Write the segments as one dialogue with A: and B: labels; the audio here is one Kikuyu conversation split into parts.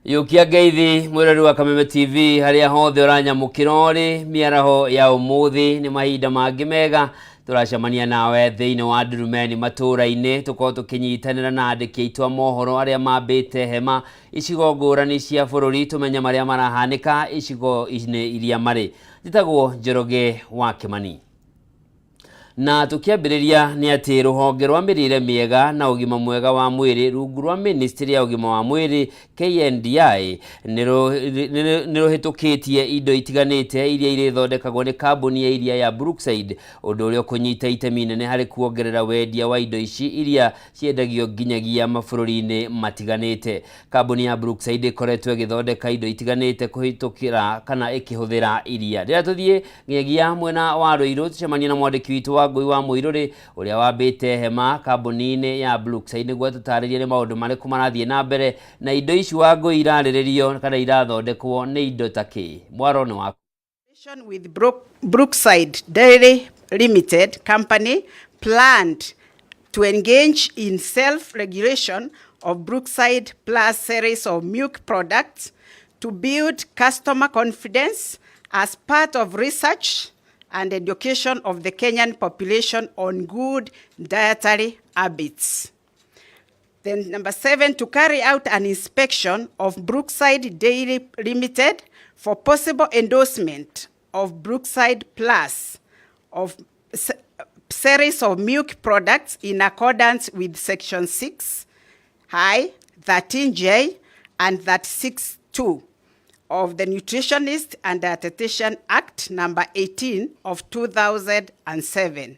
A: Yũkia ngeithi mwĩrori wa Kameme TV harĩa hothe ũranyamũkĩra ũrĩ mĩaraho ya ũmũthĩ. Nĩ mahinda mangĩ mega tũracemania nawe thĩinĩ wa ndurumeni matũũra-inĩ, tũkorwo tũkĩnyitanĩra na andĩki aitũ a mohoro arĩa mambĩte hema icigo ngũrani cia bũrũri, tũmenye marĩa marahanĩka icigo-inĩ iria marĩ. Njĩtagwo Njoroge wa Kĩmani. Na tũkĩambĩrĩria nĩ atĩ rũhonge rwa mĩrĩre mĩega na ũgima mwega wa mwĩrĩ rungu rwa ministry ya ũgima wa mwĩrĩ KNDI nĩ rũhĩtũkĩtie indo itiganĩte iria irĩthondekagwo nĩ kambuni ya iria ya Brookside, ũndũ ũrĩa ũkũnyita itemi inene harĩ kuongerera wendia wa indo ici iria ciendagio nginyagia mabũrũri-inĩ matiganĩte. Kambuni ya Brookside ĩkoretwo ĩgĩthondeka indo itiganĩte kũhĩtũkĩra kana ĩkĩhũthĩra iria. Rĩrĩa tũthiĩ nginyagia mwena wa Ruiru tũcemanie na mwandĩki witũ wa Ngũi wa Mũirũrĩ ũrĩa wambĩte hema kambuni-inĩ ya Brookside nĩguo atũtarĩrie nĩ maũndũ marĩkũ marathiĩ na mbere na indo ici wa Ngũi irarĩrĩrio kana irathondekwo nĩ indo ta kĩ. Mwaro nĩ waku.
B: With Brookside Dairy Limited Company planned to engage in self-regulation of Brookside Plus series of milk products to build customer confidence as part of research and education of the Kenyan population on good dietary habits. Then number 7, to carry out an inspection of Brookside Dairy Limited for possible endorsement of Brookside Plus of series of milk products in accordance with Section 6, I, 13J, and 36(2) of the Nutritionist and Dietitian Act number 18 of 2007.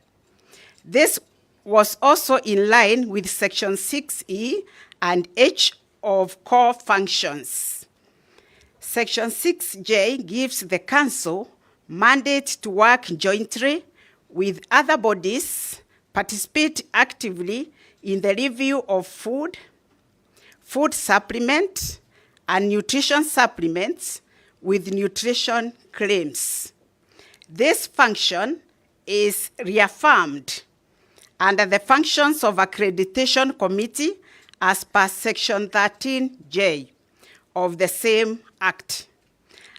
B: This was also in line with Section 6E and H of core functions. Section 6J gives the Council mandate to work jointly with other bodies, participate actively in the review of food, food supplement, and nutrition supplements with nutrition claims. This function is reaffirmed under the functions of Accreditation Committee as per Section 13J of the same Act.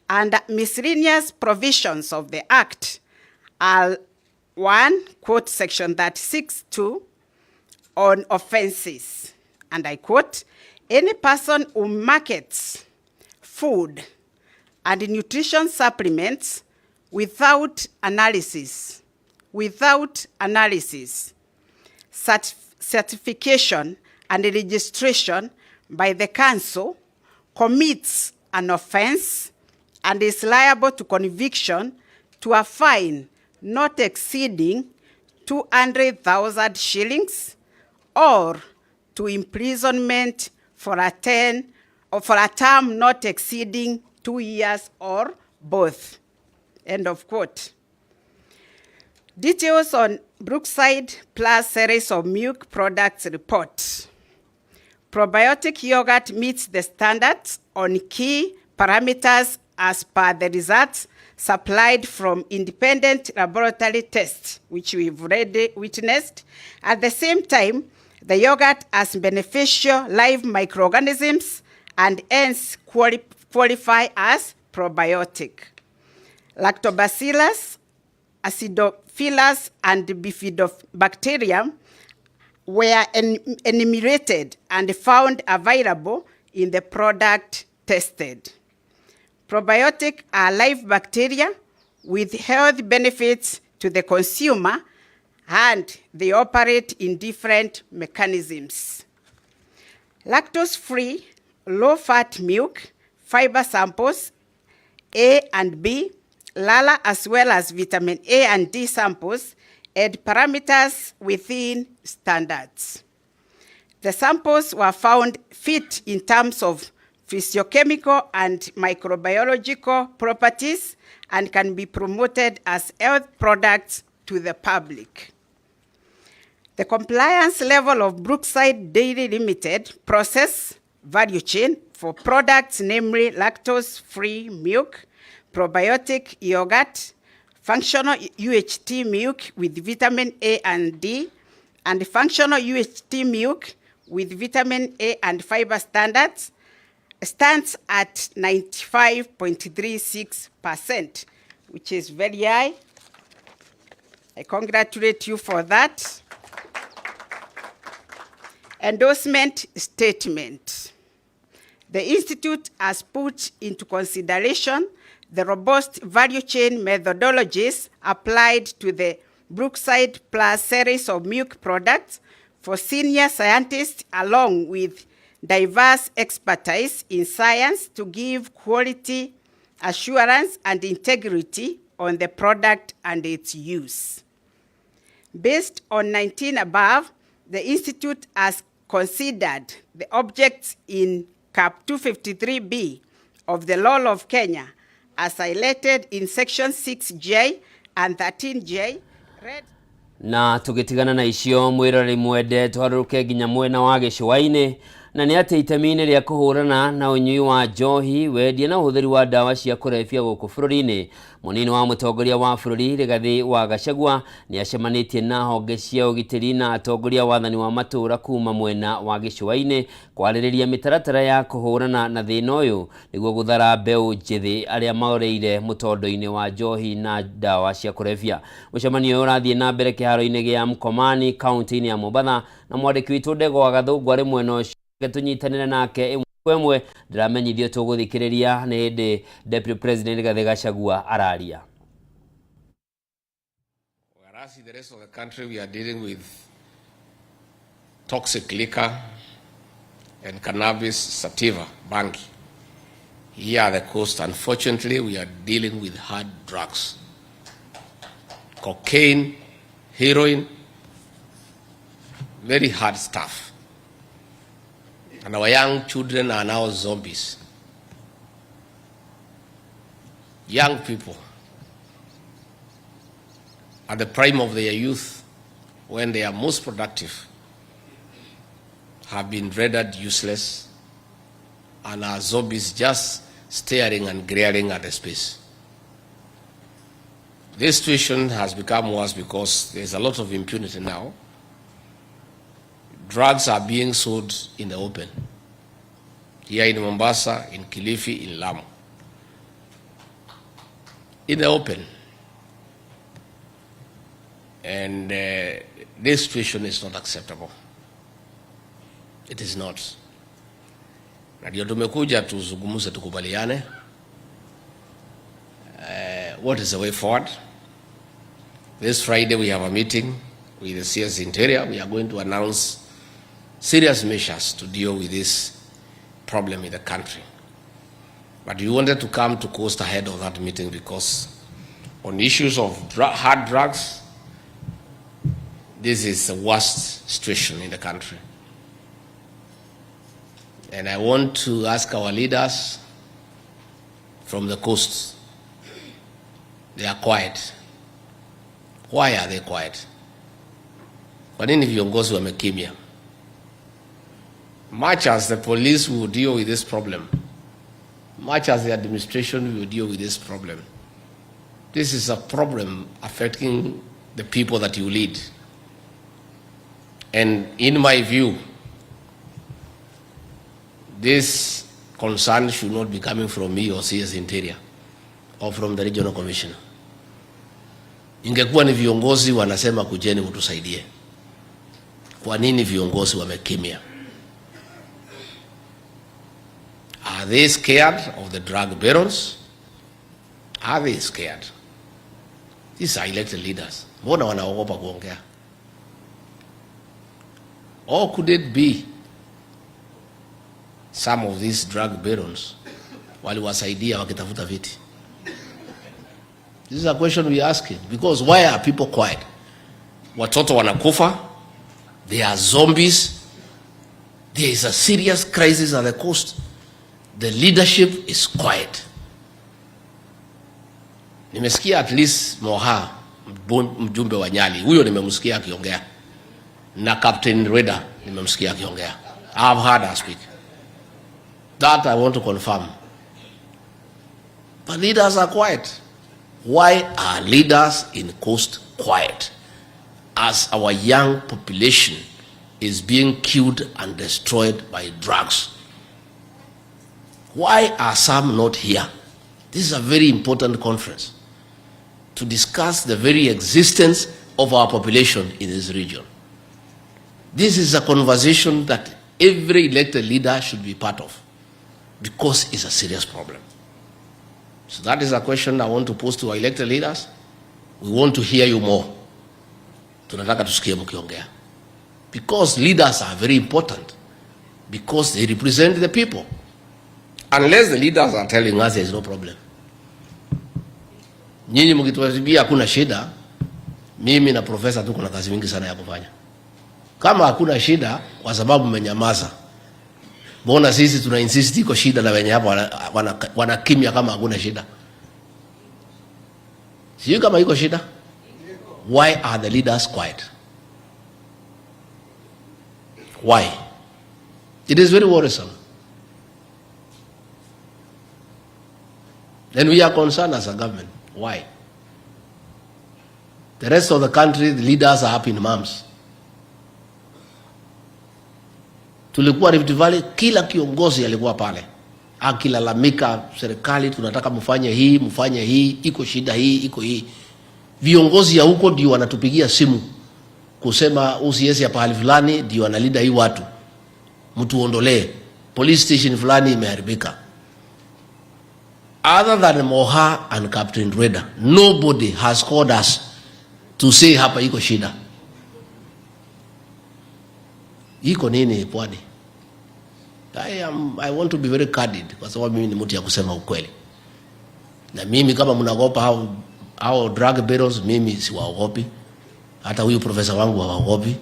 B: And miscellaneous provisions of the Act are 1, quote Section 36(2) on offenses, and I quote, any person who markets food and nutrition supplements without analysis, certification and registration by the Council commits an offense and is liable to conviction to a fine not exceeding 200,000 shillings or to imprisonment for a term not exceeding 2 years or both. End of quote. Details on Brookside Plus series of milk products report. Probiotic yogurt meets the standards on key parameters as per the results supplied from independent laboratory tests, which we've already witnessed. At the same time, the yogurt has beneficial live microorganisms and hence qualify as probiotic. Lactobacillus, acidophilus, and bifidobacterium were enumerated and found available in the product tested. Probiotic are live bacteria with health benefits to the consumer, and they operate in different mechanisms. Lactose-free, low-fat milk, fiber samples A and B, LALA, as well as vitamin A and D samples, and parameters within standards. The samples were found fit in terms of physiochemical and microbiological properties and can be promoted as health products to the public. The compliance level of Brookside Dairy Limited process value chain for products, namely lactose-free milk, probiotic yogurt, functional UHT milk with vitamin A and D, and functional UHT milk with vitamin A and fiber standards stands at 95.36%, which is very high. I congratulate you for that. Endorsement statement. The Institute has put into consideration the robust value chain methodologies applied to the Brookside Plus series of milk products for senior scientists, along with diverse expertise in science, to give quality assurance and integrity on the product and its use. Based on 19 above, the Institute has considered the objects in Cap 253B of the Law of Kenya as highlighted in Section 6J and 13J. Read.
A: Na tũgĩtigana na icio, mwĩroreri mwende, tũharũrũke nginya mwena wa gĩcũa-inĩ, na nĩ atĩ itemi-inĩ rĩa kũhũrana na ũnyui wa njohi, wendia na ũhũthĩri wa ndawa cia kũrebia gũkũ bũrũri-inĩ, mũnini wa mũtongoria wa bũrũri Rigathĩ wa Gachagua nĩ acemanĩtie na honge cia ũgitĩri na atongoria wathani wa matũũra kuma mwena wa gĩcũa-inĩ kwarĩrĩria mĩtaratara ya kũhũrana na thĩna ũyũ nĩguo gũthara mbeũ njĩthĩ arĩa maũrĩire mũtondo-inĩ wa njohi na ndawa cia kũrebia. Mũcemanio ũyũ ũrathiĩ na mbere kĩharo-inĩ gĩa Mkomani, kaunti-inĩ ya Mombatha, na mwandĩki witũ Ndegwa wa Gathũngũ arĩ mwena ũcio tũnyitanĩre nake ĩmwe kwa ĩmwe. Ndĩramenyithio tũgũthikĩrĩria nĩ hĩndĩ Deputy President Rigathĩ Gachagua araria.
C: Whereas in the rest of the country we are dealing with toxic liquor and cannabis sativa, bangi. Here at the coast, unfortunately, we are dealing with hard drugs. Cocaine, heroin, very hard stuff. And our young children are now zombies. Young people at the prime of their youth, when they are most productive, have been rendered useless and are zombies just staring and glaring at the space. This situation has become worse because there's a lot of impunity now. Drugs are being sold in the open. Here in Mombasa, in Kilifi, in Lamu. In the open. And this situation is not acceptable. It is not. Na ndio tumekuja tuzungumze, tukubaliane. What is the way forward? This Friday we have a meeting with the CS Interior. We are going to announce serious measures to deal with this problem in the country. But we wanted to come to coast ahead of that meeting because on issues of hard drugs, this is the worst situation in the country. And I want to ask our leaders from the coast, they are quiet. Why are they quiet? Kwa nini viongozi wamekimya? Much as the police will deal with this problem, much as the administration will deal with this problem, this is a problem affecting the people that you lead. And in my view, this concern should not be coming from me or CS Interior or from the regional commissioner. Ingekuwa ni viongozi wanasema kujeni mtusaidie. Kwa nini viongozi wamekimya? Are they scared of the drug barons? Are they scared? These are elected leaders. Mbona wanaogopa kuongea? Or could it be some of these drug barons waliwasaidia wakitafuta viti? This is a question we are asking, because why are people quiet? Watoto wanakufa, they are zombies. There is a serious crisis at the coast. The leadership is quiet. Nimesikia at least Moha, mjumbe wa Nyali, huyo nimemsikia akiongea, na Captain Reda nimemsikia akiongea. I've heard her speak. That I want to confirm. But leaders are quiet. Why are leaders in coast quiet as our young population is being killed and destroyed by drugs? Why are some not here? This is a very important conference to discuss the very existence of our population in this region. This is a conversation that every elected leader should be part of because it's a serious problem. So that is a question I want to pose to our elected leaders. We want to hear you more. Tunataka tusikie mkiongea. Because leaders are very important. Because they represent the people. Unless the leaders are telling us there is no problem. Nyinyi mkituambia hakuna shida, mimi na profesa tuko na kazi mingi sana ya kufanya. Kama hakuna shida kwa sababu mmenyamaza, mbona sisi tuna insist iko shida na wenye hapa wana kimya kama hakuna shida? Sijui kama iko shida. Why are the leaders quiet? Why? It is very worrisome. And we are concerned as a government. Why? The rest of the country, the leaders are up in arms. Tulikuwa Rift Valley, kila kiongozi alikuwa pale akilalamika, serikali tunataka mfanye hii, mfanye hii, iko shida hii, iko hii. Viongozi ya huko ndio wanatupigia simu kusema OCS ya pahali fulani ndio analinda hii watu, mtuondolee, police station fulani imeharibika. Other than Moha and Captain Reda, nobody has called us to say hapa iko shida. Iko nini pwani? I want to be very candid kwa sababu mimi ni mtu ya kusema ukweli. Na mimi kama mnaogopa hao drug barons, mimi siwaogopi. Hata huyu profesa wangu hawaogopi,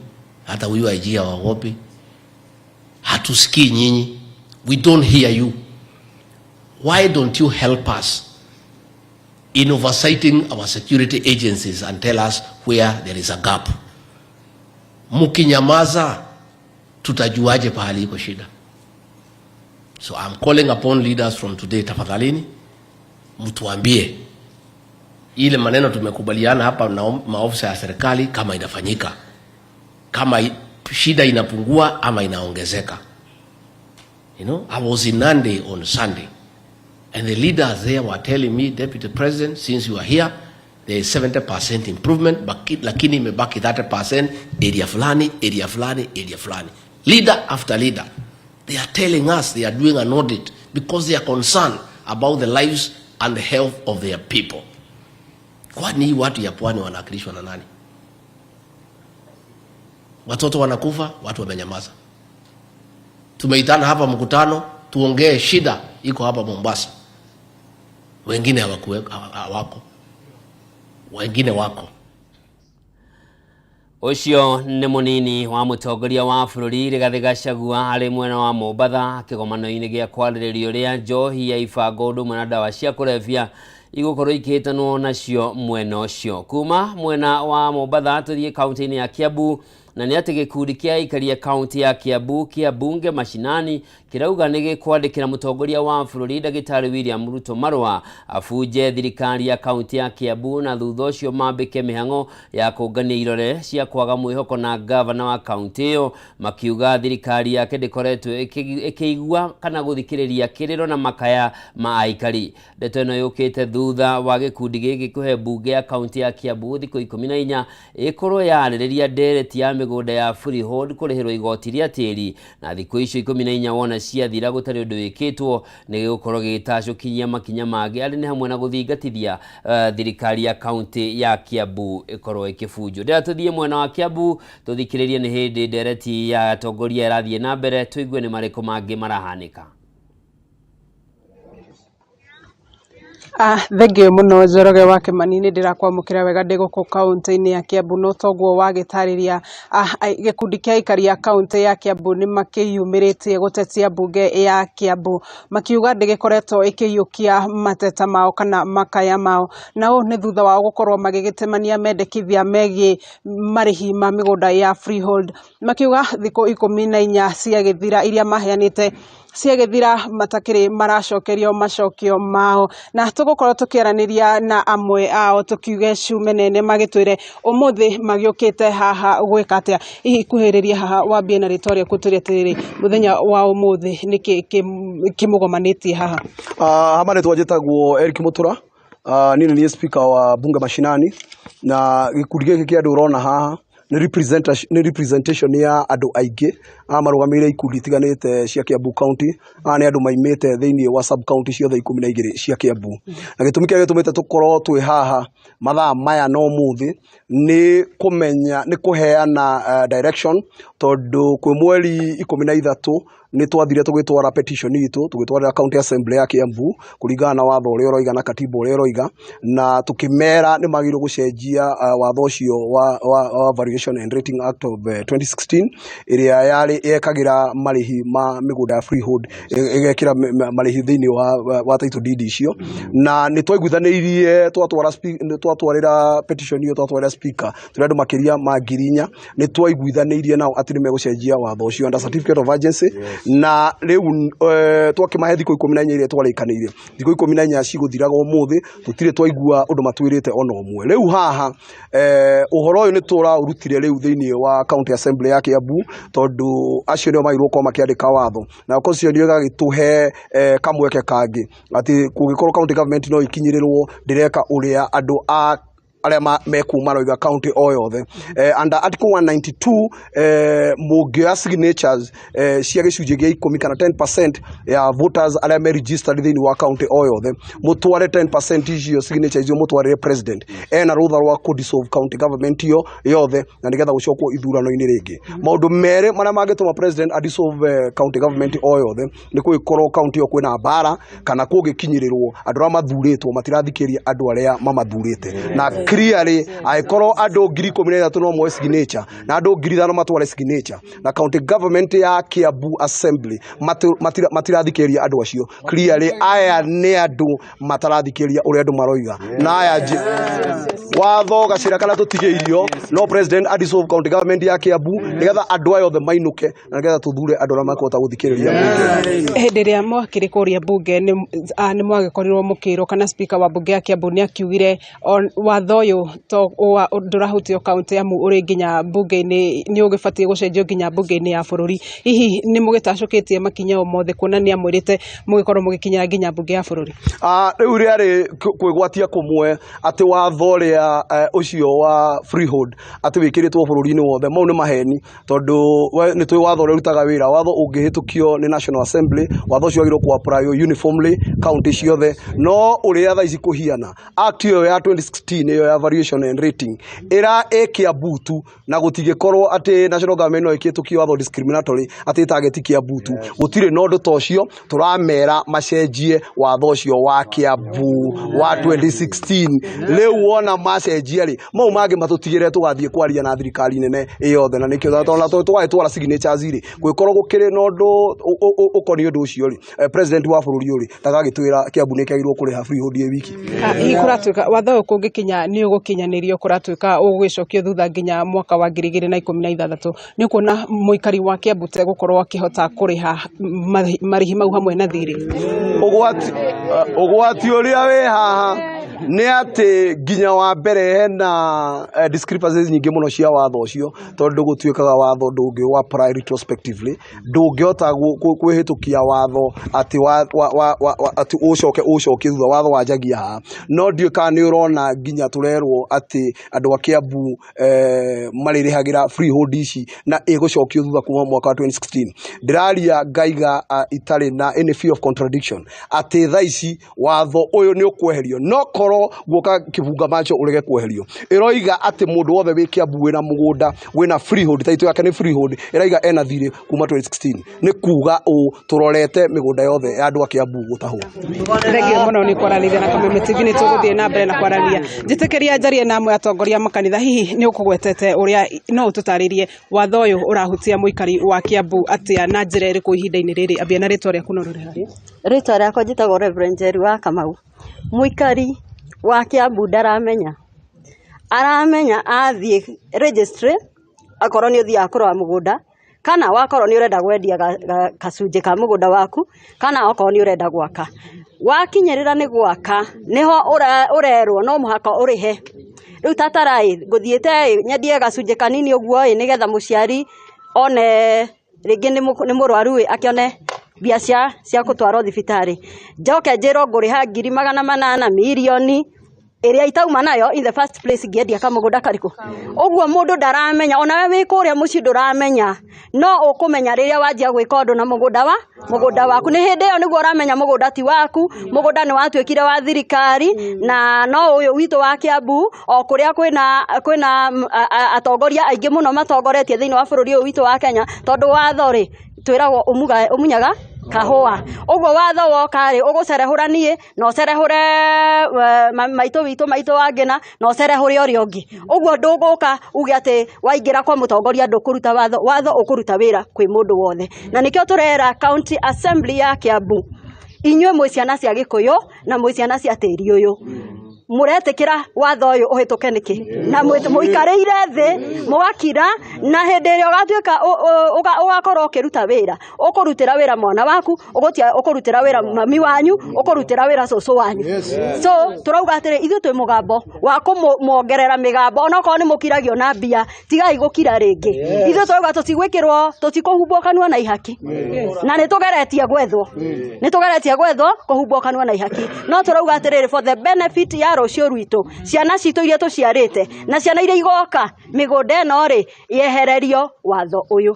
C: hata huyu IG hawaogopi. Hatusikii nyinyi. We don't hear you. Why don't you help us in oversighting our security agencies and tell us where there is a gap? Mkinyamaza tutajuaje pahali iko shida? So I'm calling upon leaders from today, tafadhalini mtuambie ile maneno tumekubaliana hapa na maofisa ya serikali kama inafanyika, kama shida inapungua ama inaongezeka. You know, I was in Nandi on Sunday and the leaders there were telling me, Deputy President, since you are here, there is 70% improvement, lakini imebaki 30% area fulani, area fulani, area fulani. Leader after leader, they are telling us they are doing an audit because they are concerned about the lives and the health of their people. Kwani watu ya pwani wanawakilishwa na nani? Watoto wanakufa, watu wamenyamaza. Tumeitana hapa mkutano tuongee shida iko hapa Mombasa. Wengine hawako. Wengine wako.
A: Ucio nĩ mũnini wa mũtongoria wa bũrũri Rigathĩ Gachagua arĩ mwena wa Mombatha kĩgomano-inĩ gĩa kwarĩrĩria ũrĩa njohi ya ibango ũndũ ũmwe na ndawa cia kũrebia igũkorwo ikĩhĩtanwo nacio mwena ũcio. Kuma mwena wa Mombatha tũthiĩ kaunti-inĩ ya Kiambu, na nĩ atĩ gĩkundi kĩa aikari a kaunti ya Kiambu kĩa mbunge mashinani kĩrauga nĩ gĩkwandĩkĩra mũtongoria wa bũrũri ndagĩtarĩ William Ruto marũa abunje thirikari ya kaunti ya Kiambu na thutha ũcio mambĩke mĩhang'o ya kũngania irore cia kwaga mwĩhoko na gavana wa kaunti ĩyo, makiuga thirikari yake ndĩkoretwo ĩkĩigua kana gũthikĩrĩria kĩrĩro na makaya ma aikari. Ndeto ĩno yũkĩte thutha wa gĩkundi gĩkĩ kũhe mbunge ya kaunti ya Kiambu thikũ 14 ĩkorwo yarĩrĩria ndereti ya mĩgũnda ya freehold kũrĩhĩrwo igoti rĩa tĩri, na thikũ icio 14 wona ciathira gũtarĩ ũndũ wĩkĩtwo nĩ gĩgũkorwo gĩgĩtacũkinyia makinya mangĩ arĩ nĩ hamwe na gũthingatithia thirikari ya kaunti ya Kiambu ĩkorwo ĩkĩbunjwo. Ndĩra tũthiĩ mwena wa Kiambu tũthikĩrĩrie nĩ hĩndĩ ndereti ya atongoria ĩrathiĩ na mbere, tũigue nĩ marĩkũ mangĩ marahanĩka.
D: Thengiũ mũno Njoroge wa Kĩmani, nĩ ndĩrakwamũkĩra wega ndĩ gũkũ kaũntĩ-inĩ ya Kiambu. No toguo wagĩtarĩria, gĩkundi kĩa aikari a kaũntĩ ya Kiambu nĩ makĩyumĩrĩtie gũtetia mbunge ya Kiambu, makiuga ndĩgĩkoretwo ĩkĩiyũkia mateta mao kana makaya mao, na ũũ nĩ thutha wao gũkorwo magĩgĩtemania mendekithia megiĩ marĩhi ma mĩgũnda ya freehold, makiuga thikũ 14 ciagĩthira iria maheanĩte Ciagĩthira matakĩrĩ maracokerio macokio mao, na tũgũkorwo tũkĩaranĩria na amwe ao tũkiuge ciume nene magĩtwĩre ũmũthĩ magĩũkĩte haha gwĩka atĩa. Hihi kuhĩrĩria haha wambie na rĩtwa rĩaku tũrie atĩrĩrĩ, mũthenya wa ũmũthĩ nĩkĩ kĩmũgomanĩtie haha?
E: Hama rĩtwa njĩtagwo Eric Mutura. Niĩ nĩ niĩ speaker wa bunge mashinani, na gĩkundi gĩkĩ kĩa andũ ũrona haha nĩ representation ya andũ aingĩ aya marũgamĩrĩire ikundi itiganĩte cia Kiambu County. Aya nĩ andũ maimĩte thĩinĩ wa sub county ciothe 12 cia Kiambu, na gĩtũmi kĩrĩa gĩtũmĩte tũkorwo twĩ haha mathaa maya na ũmũthĩ nĩ kũmenya nĩ kũheana direction, tondũ kwĩ mweri 13 nĩ twathire tũgĩtwara petition itũ, tũgĩtwarĩra county assembly ya Kiambu kũringana na watho ũrĩa ũroiga na katiba ũrĩa ũroiga, na tũkĩmera nĩ magĩrĩirwo gũcenjia watho ũcio wa Valuation and Rating Act of 2016, ĩrĩa yarĩ yekagĩra marĩhi ma mĩgũnda ya freehold, ĩgekĩra marĩhi thĩinĩ wa title deed icio. Na nĩ twaiguithanĩirie twatwarĩra petition iyo, twatwarĩra speaker tũrĩ andũ makĩria ma 4,000, nĩ twaiguithanĩirie nao atĩ nĩ megũcenjia watho ũcio under certificate of urgency. Na rĩu twakĩmahe thikũ 14 iria twarĩkanĩire, thikũ 14 cigũthiraga ũmũthĩ, tũtirĩ twaigua ũndũ matwĩrĩte ona ũmwe. Rĩu haha ũhoro ũyũ nĩ tũraũrutire rĩu thĩinĩ wa county assembly ya Kiambu, tondũ acio nĩo magĩrĩirwo gũkorwo makĩandĩka watho, na constitution ĩgagĩtũhe kamweke kangĩ atĩ kũngĩkorwo county government no ikinyĩrĩrwo ndĩreka ũrĩa andũ a arĩa mekuma maroiga county o yothe. Under article 192, mũngĩoya signatures cia gĩcunjĩ gĩa 10 kana 10% ya voters arĩa me registered thĩinĩ wa county o yothe, mũtware 10% icio, signature icio mũtwarĩre president, ena rũtha rwa kũ dissolve county government iyo yothe na nĩgetha gũcokwo ithurano-inĩ rĩngĩ. Maũndũ merĩ marĩa mangĩtũma president a dissolve county government o yothe nĩ kũngĩkorwo county ĩyo kwĩna mbara, kana kũngĩkinyĩrĩrwo andũ arĩa mathurĩtwo matirathikĩrĩria andũ arĩa mamathurĩte. Na clearly angĩkorwo andũ 13,000 no moe signature na andũ 5,000 matware signature, na county government ya Kiambu assembly matirathikĩrĩria andũ acio, clearly aya nĩ andũ matarathikĩrĩria ũrĩa andũ maroiga. Na aya watho gacĩra karĩa tũtigĩirio no president a dissolve county government ya Kiambu nĩgetha andũ aya othe mainũke na nĩgetha tũthure andũ arĩa makũhota gũthikĩrĩria bunge.
D: Hĩndĩ ĩrĩa mwakĩrĩ kũrĩa bunge nĩ mwagĩkorirwo mũkĩrwo kana speaker wa bunge ya Kiambu nĩ akiugire watho ũyũ to ndũrahutio county, amu ũrĩ nginya bunge-inĩ, nĩ ũgĩbatiĩ gũcenjio nginya bunge-inĩ ya bũrũri. Hihi nĩ mũgĩtacũkĩtie makinya o mothe kuona nĩ amwĩrĩte mũgĩkorwo mũgĩkinyĩra nginya bunge ya bũrũri?
E: Rĩu rĩarĩ kwĩgwatia kũmwe atĩ watho ũrĩa ũcio wa freehold atĩ wĩkĩrĩtwo bũrũri-inĩ wothe, mau nĩ maheni, tondũ nĩ tũĩ watho ũrĩa ũrutaga wĩra. Watho ũngĩhĩtũkio nĩ National Assembly, watho ũcio wagĩrĩirwo kũ apply uniformly county ciothe. No ũrĩa thaa ici kũhiana, act ĩyo ya 2016 ĩyo ya valuation and rating ĩra ĩ Kiambu tu, na gũtingĩkorwo atĩ national government no ĩkĩhĩtũkie watho discriminatory atĩ ĩtarget Kiambu tu. Gũtirĩ na ũndũ ta ũcio, tũramera macenjie watho ũcio wa Kiambu wa 2016. Rĩu wona macenjia rĩ, mau mangĩ matũtigĩre tũgathiĩ kwaria na thirikari nene ĩyothe, na nĩkĩo tondũ tũgagĩtwara signatures rĩ, gwĩkorwo gũkĩrĩ na ũndũ ũkoniĩ ũndũ ũcio rĩ, president wa bũrũri ũyũ rĩ ndagagĩtwĩra Kiambu nĩ kĩagĩrĩirwo kũrĩha freehold ĩ wiki.
D: Hihi kũratuĩka watho ũyũ kũngĩkinya nĩ ũgũkinyanĩrio, kũratuĩka ũgũgĩcokio thutha nginya mwaka wa 2016, nĩ ũkuona mũikari wa Kiambu tegũkorwo akĩhota kũrĩha marĩhi mau hamwe na thirĩ?
E: Ũgwati ũrĩa wĩ haha nĩ atĩ nginya wa mbere hena discrepancies nyingĩ mũno cia watho ũcio, tondũ gũtuĩkaga watho ndũngĩ wa apply retrospectively, ndũngĩhota kwĩhĩtũkia watho atĩ atĩ ũcoke ũcokie thutha, watho wanjagia haha. No ndiũĩ kana nĩ ũrona nginya tũrerwo atĩ andũ a Kiambu marĩrĩhagĩra freehold ici na ĩgũcokio thutha kuma mwaka wa 2016. Ndĩraria ngaiga itarĩ na any fear of contradiction atĩ thaa ici watho ũyũ nĩ ũkweherio, no korwo guoka kĩbunga macho ũrege kweherio. Ĩroiga atĩ mũndũ wothe wĩ Kiambu wĩna mũgũnda wĩna freehold, title yake nĩ freehold, ĩraiga ena thirĩ kuma 2016. Nĩ kuga ũũ tũrorete mĩgũnda yothe ya andũ a Kiambu gũtahwo.
D: Thengiũ mũno nĩ kwaranĩria na Kameme TV, nĩ tũgũthiĩ na mbere na kwaranĩria. Njĩtĩkĩria njarie na amwe atongoria makanitha, hihi nĩ ũkũgwetete ũrĩa no ũtũtarĩrie watho ũyũ ũrahutia mũikari wa Kiambu atĩa na njĩra ĩrĩkũ ihinda-inĩ rĩrĩ? Ambia na rĩtwa rĩaku na ũrore harĩa.
F: Rĩtwa rĩakwa njĩtagwo Reverend Njeri wa Kamau. Mũikari wa Kiambu ndaramenya, aramenya athiĩ registry akorwo nĩ ũthiaga kũrora mũgũnda Kana wakorwo nĩ ũrenda gwendia gacunjĩ ka mũgũnda waku, kana okorwo nĩ ũrenda gwaka. Wakinyĩrĩra nĩ gwaka, nĩho ũrerwo no mũhaka ũrĩhe. Rĩu tatara-ĩ, ngũthiĩte nyendie gacunjĩ kanini ũguo-ĩ, nĩgetha mũciari one rĩngĩ nĩ mũrwaru-ĩ, akĩone mbia cia gũtwarwo thibitarĩ. Njoke njĩrwo ngũrĩha 800,000 mirioni ĩrĩa itauma nayo in the first place ngĩendia kamũgũnda karĩkũ. Ũguo mũndũ ndaramenya, onawe wĩ kũrĩa mũciĩ ndũramenya, no ũkũmenya rĩrĩa wanjia gwĩka ũndũ na mũgũnda waku. Nĩ hĩndĩ ĩyo nĩguo ũramenya mũgũnda ti waku, mũgũnda nĩ watuĩkire wa thirikari, na no ũyũ witũ wa Kiambu, o kũrĩa kwĩna atongoria aingĩ mũno matongoretie thĩinĩ wa bũrũri ũyũ witũ wa Kenya, tondũ watho rĩ twĩragwo ũmunyaga kahũa. Ũguo watho woka rĩ, ũgũcerehũra niĩ, na ũcerehũre maitũ witũ, maitũ wa Ngĩna, na ũcerehũre ũrĩa ũngĩ. Ũguo ndũgũka uge atĩ waingĩra kwa mũtongoria ndũkũruta watho, watho ũkũruta wĩra kwĩ mũndũ wothe. Na nĩkĩo tũrera County Assembly ya Kiambu, inyuĩ mwĩ ciana cia Gĩkũyũ na mwĩ ciana cia tĩri ũyũ, mũretĩkĩra watho ũyũ ũhĩtũke nĩkĩ? Na mũikarĩire thĩ mũgakira, na hĩndĩ ĩrĩa ũgatuĩka ũgakorwo ũkĩruta wĩra, ũkũrutĩra wĩra mwana waku, ũkũrutĩra wĩra mami wanyu, ũkũrutĩra wĩra cũcũ wanyu. So tũrauga atĩrĩ, ithuĩ twĩ mũgambo wa kũmuongerera mĩgambo, onokorwo nĩ mũkiragio na mbia, tigai gũkira rĩngĩ. Ithuĩ tũrauga tũtigwĩkĩrwo, tũtikũhumbwo kanua na ihaki. Na nĩ tũgeretie gwethwo. Nĩ tũgeretie gwethwo kũhumbwo kanua na ihaki. No tũrauga atĩrĩrĩ, for the benefit ya rũciũ rwitũ, ciana citũ iria tũciarĩte na ciana iria igoka, mĩgũnda ĩno rĩ yehererio watho ũyũ.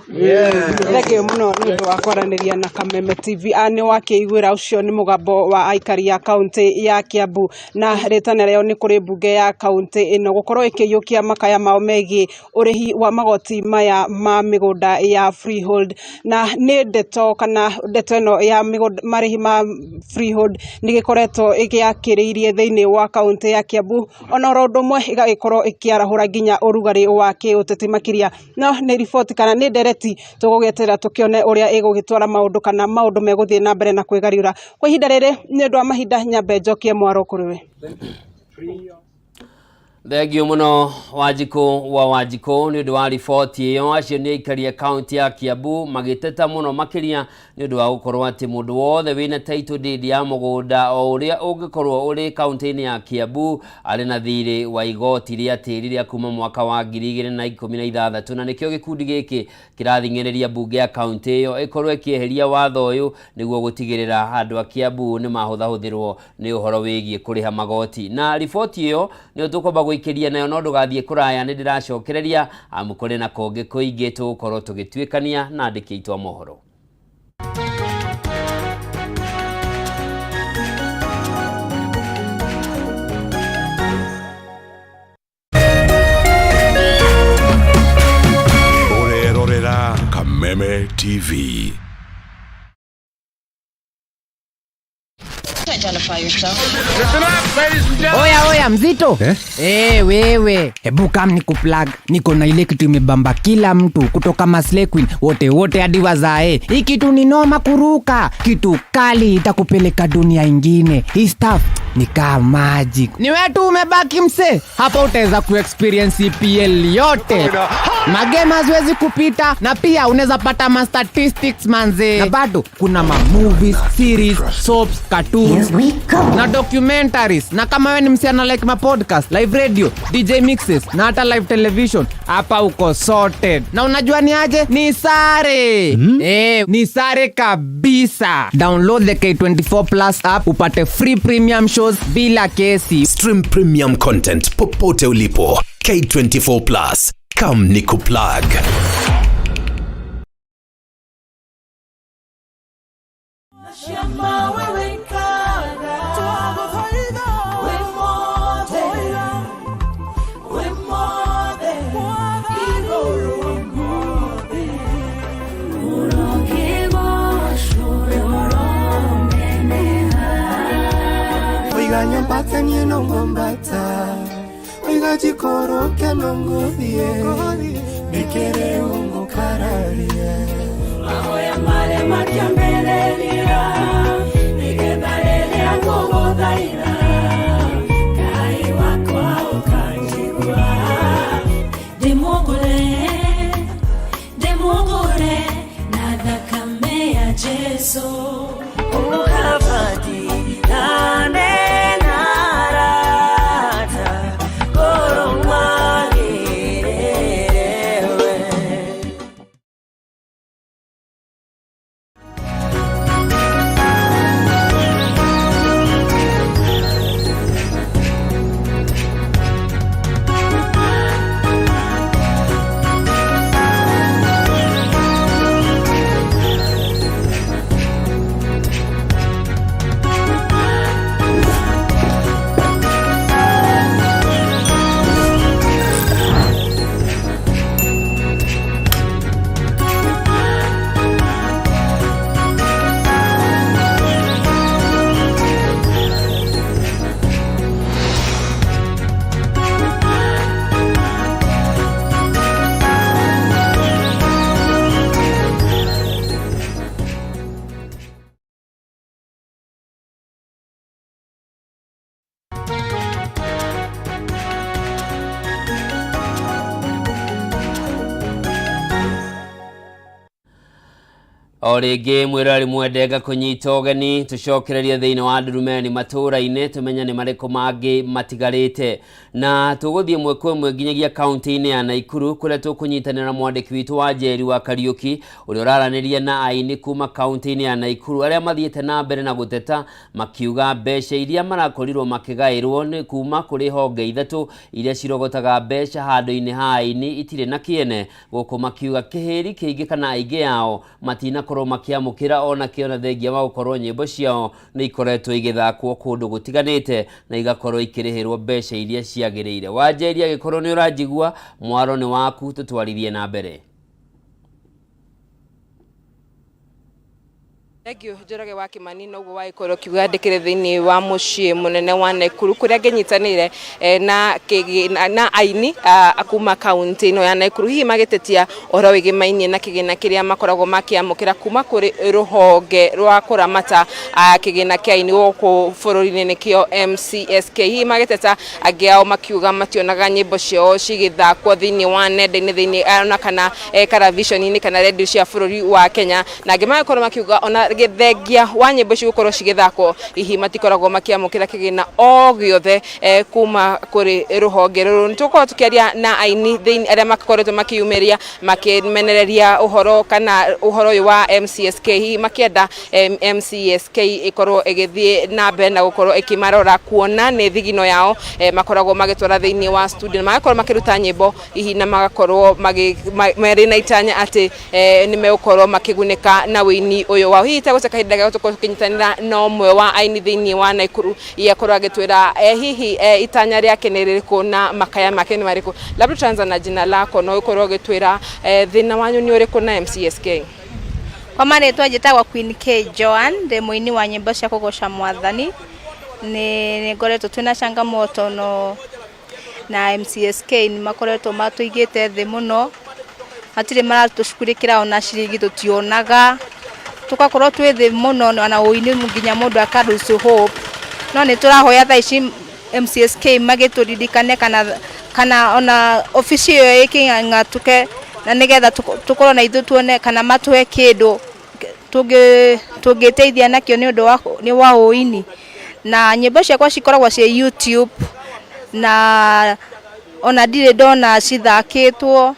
D: Thengiũ mũno nĩ ũndũ wa kwaranĩria na Kameme TV. Nĩ wakĩiguĩra ũcio nĩ mũgambo wa aikari a kaunti ya Kiambu, na rĩtana rĩao nĩ kũrĩ mbunge ya kaunti ĩno gũkorwo ĩkĩiyũkia makaya mao megiĩ ũrĩhi wa magoti maya ma mĩgũnda ya freehold. Na nĩ ndeto kana ndeto ĩno ya marĩhi ma freehold nĩ gĩkoretwo ĩgĩakĩrĩirie thĩinĩ wa kaunti ya Kiambu, ona oro ũndũ ũmwe ĩgagĩkorwo ĩkĩarahũra nginya ũrugarĩ wa kĩũteti makĩria. No nĩ riboti kana nĩ ndereti tũgũgĩeterera tũkĩone ũrĩa ĩgũgĩtwara maũndũ kana maũndũ megũthiĩ na mbere na kwĩgariũra. Kwa ihinda rĩrĩ nĩ ũndũ wa mahinda, nyambe njokie mwaro kũrĩ we.
A: Thengiũ mũno Wanjikũ wa Wanjikũ nĩ ũndũ wa riboti ĩyo. Acio nĩ aikari a kaunti ya Kiambu magĩteta mũno makĩria nĩ ũndũ wa gũkorwo atĩ mũndũ wothe wĩna title deed ya mũgũnda o ũrĩa ũngĩkorwo ũrĩ kaunti-inĩ ya Kiambu arĩ na thirĩ wa igoti rĩa tĩri rĩa kuma mwaka wa 2016, na nĩkĩo gĩkundi gĩkĩ kĩrathing'ĩrĩria mbunge ya kaunti ĩyo ĩkorwo ĩkĩeheria watho ũyũ nĩguo gũtigĩrĩra andũ a Kiambu nĩ mahũthahũthĩrwo nĩ ũhoro wĩgiĩ kũrĩha magoti. Na riboti ĩyo nĩyo tũkwamba gũikĩria nayo, no ndũgathiĩ kũraya, nĩ ndĩracokereria amu kũrĩ na kũngĩ kũingĩ tũgũkorwo tũgĩtuĩkania na andĩki aitũ a mohoro.
G: Ũrerorera Kameme TV.
H: Oya oya mzito eh? Wewe hebu kam nikuplug, niko na ile kitu imebamba kila mtu kutoka Maslay Queen wote wote hadi wazae. Hii kitu ni noma kuruka, kitu kali itakupeleka dunia ingine. Hii stuff ni kama magic. Ni wewe tu umebaki mse, hapa utaweza kuexperience EPL yote. Magame haziwezi kupita, na pia unaweza pata ma statistics manze. Na bado kuna ma movies, series, soaps, cartoons na documentaries. Na kama wewe ni msichana like ma podcast, live radio, DJ mixes na hata live television, hapa uko sorted. Na unajua ni aje? Ni sare. Ni sare kabisa. Download the K24 Plus app upate free premium shows bila kesi.
G: Stream premium content popote ulipo. K24 Plus. Come nikuplug.
I: Oiga niĩ no ngombata, oiga njikũrũke no ngũthiĩ, nĩkĩrĩ ũngũkararia.
J: Mahoya marĩa makĩambĩrĩria, nĩgetha rĩrĩa ngũgũthaitha, Ngai wakwa ũkanjigua. Ndĩmũgũre, ndĩmũgũre,
A: O rĩngĩ mwĩroreri mwende ngakũnyita ũgeni tũcokererie thĩinĩ wa ndurumeni matũũra-inĩ tũmenye nĩ marĩkũ mangĩ matigarĩte, na tũgũthiĩ ĩmwe kwa ĩmwe nginyagia kaunti-inĩ ya Naikuru kũrĩa tũkũnyitanĩra na mwandĩki witũ wa Njeri wa Kariũki ũrĩa ũraranĩria na aini kuma kaunti-inĩ ya Naikuru arĩa mathiĩte na mbere na gũteta makiuga mbeca iria marakorirwo makĩgaĩrwo nĩ kuma kũrĩ honge ithatũ iria cirogotaga mbeca handũ-inĩ ha aini itirĩ na kĩene, gũkũ makiuga kĩhĩri kĩingĩ kana aingĩ ao matinakorwo makĩamũkĩra ona kĩo na thengia wa gũkorwo nyĩmbo ciao nĩ ikoretwo igĩthakwo kũndũ gũtiganĩte na igakorwo ikĩrĩhĩrwo mbeca iria ciagĩrĩire. Wanjeri, agĩkorwo nĩ ũranjigua, mwaro nĩ waku, tũtwarithie na mbere.
D: Thank you Njoroge wa Kimani. Noguo wagĩkorwo ũkiuga ndĩkĩrĩ thĩinĩ wa mũciĩ mũnene wa Naikuru kũrĩa ngĩnyitanĩire na aini kuma kaunti ĩno ya Naikuru, hihi magĩtetia ũhoro wĩgĩmainie na kĩgĩna kĩrĩa makoragwo makĩamũkĩra kuma kũrĩ rũhonge rwa kũramata kĩgĩna kĩa aini gũkũ bũrũri-inĩ, nĩkĩo MCSK. Hihi magĩteta, angĩ ao makiuga mationaga nyĩmbo ciao cigĩthakwo thĩinĩ wa nenda-inĩ, thĩinĩ ona kana karaviconi-inĩ kana redio cia bũrũri wa Kenya, na angĩ magakorwo makiuga ona gĩthengia wa nyĩmbo ici gũkorwo cigĩthakwo, hihi matikoragwo makĩamũkĩra kĩgĩna o gĩothe kuma kũrĩ rũhonge rũrũ. Nĩ tũgũkorwo tũkĩaria na aini thĩinĩ arĩa makoretwo makĩyumĩria makĩmenereria ũhoro kana ũhoro ũyũ wa MCSK, hihi makĩenda MCSK ĩkorwo ĩgĩthiĩ na mbere na gũkorwo ĩkĩmarora, kuona nĩ thigino yao makoragwo magĩtwara thĩinĩ wa studio na magakorwo makĩruta nyĩmbo, hihi na magakorwo marĩ na itanya atĩ nĩ megũkorwo makĩgunĩka na wĩini ũyũ wao. Hihi tegũte kahinda gĩa gũkorwo tũkĩnyitanĩra na ũmwe wa aini thĩinĩ wa Naikuru, hihi akorwo agĩtwĩra hihi itanya rĩake nĩ rĩrĩkũ na makaya make nĩ marĩkũ. Labda tutaanza na jina lako na ũkorwo ũgĩtwĩra thĩna wanyu nĩ ũrĩkũ na MCSK.
K: Kwa marĩtwa njĩtagwo Queen K Joan, ndĩ mũini wa nyĩmbo cia kũgoca mwathani. Nĩ ngoretwo twĩna changamoto no na MCSK, nĩ makoretwo matũigĩte thĩ mũno, hatirĩ maratũcugurĩkĩra ona ciringi tũtionaga, tũgakorwo twĩ thĩ mũno ona ũini nginya mũndũ aka lose hope. No nĩ tũrahoya thaa ici MCSK magĩtũririkane kana ona obici ĩyo ĩkĩng'atuke na nĩgetha tũkorwo na ithuĩ tuone kana matũhe kĩndũ tũngĩteithia nakĩo nĩ ũndũ wa ũini. Na nyĩmbo ciakwa cikoragwo ciĩ YouTube na ona ndirĩ ndona cithakĩtwo,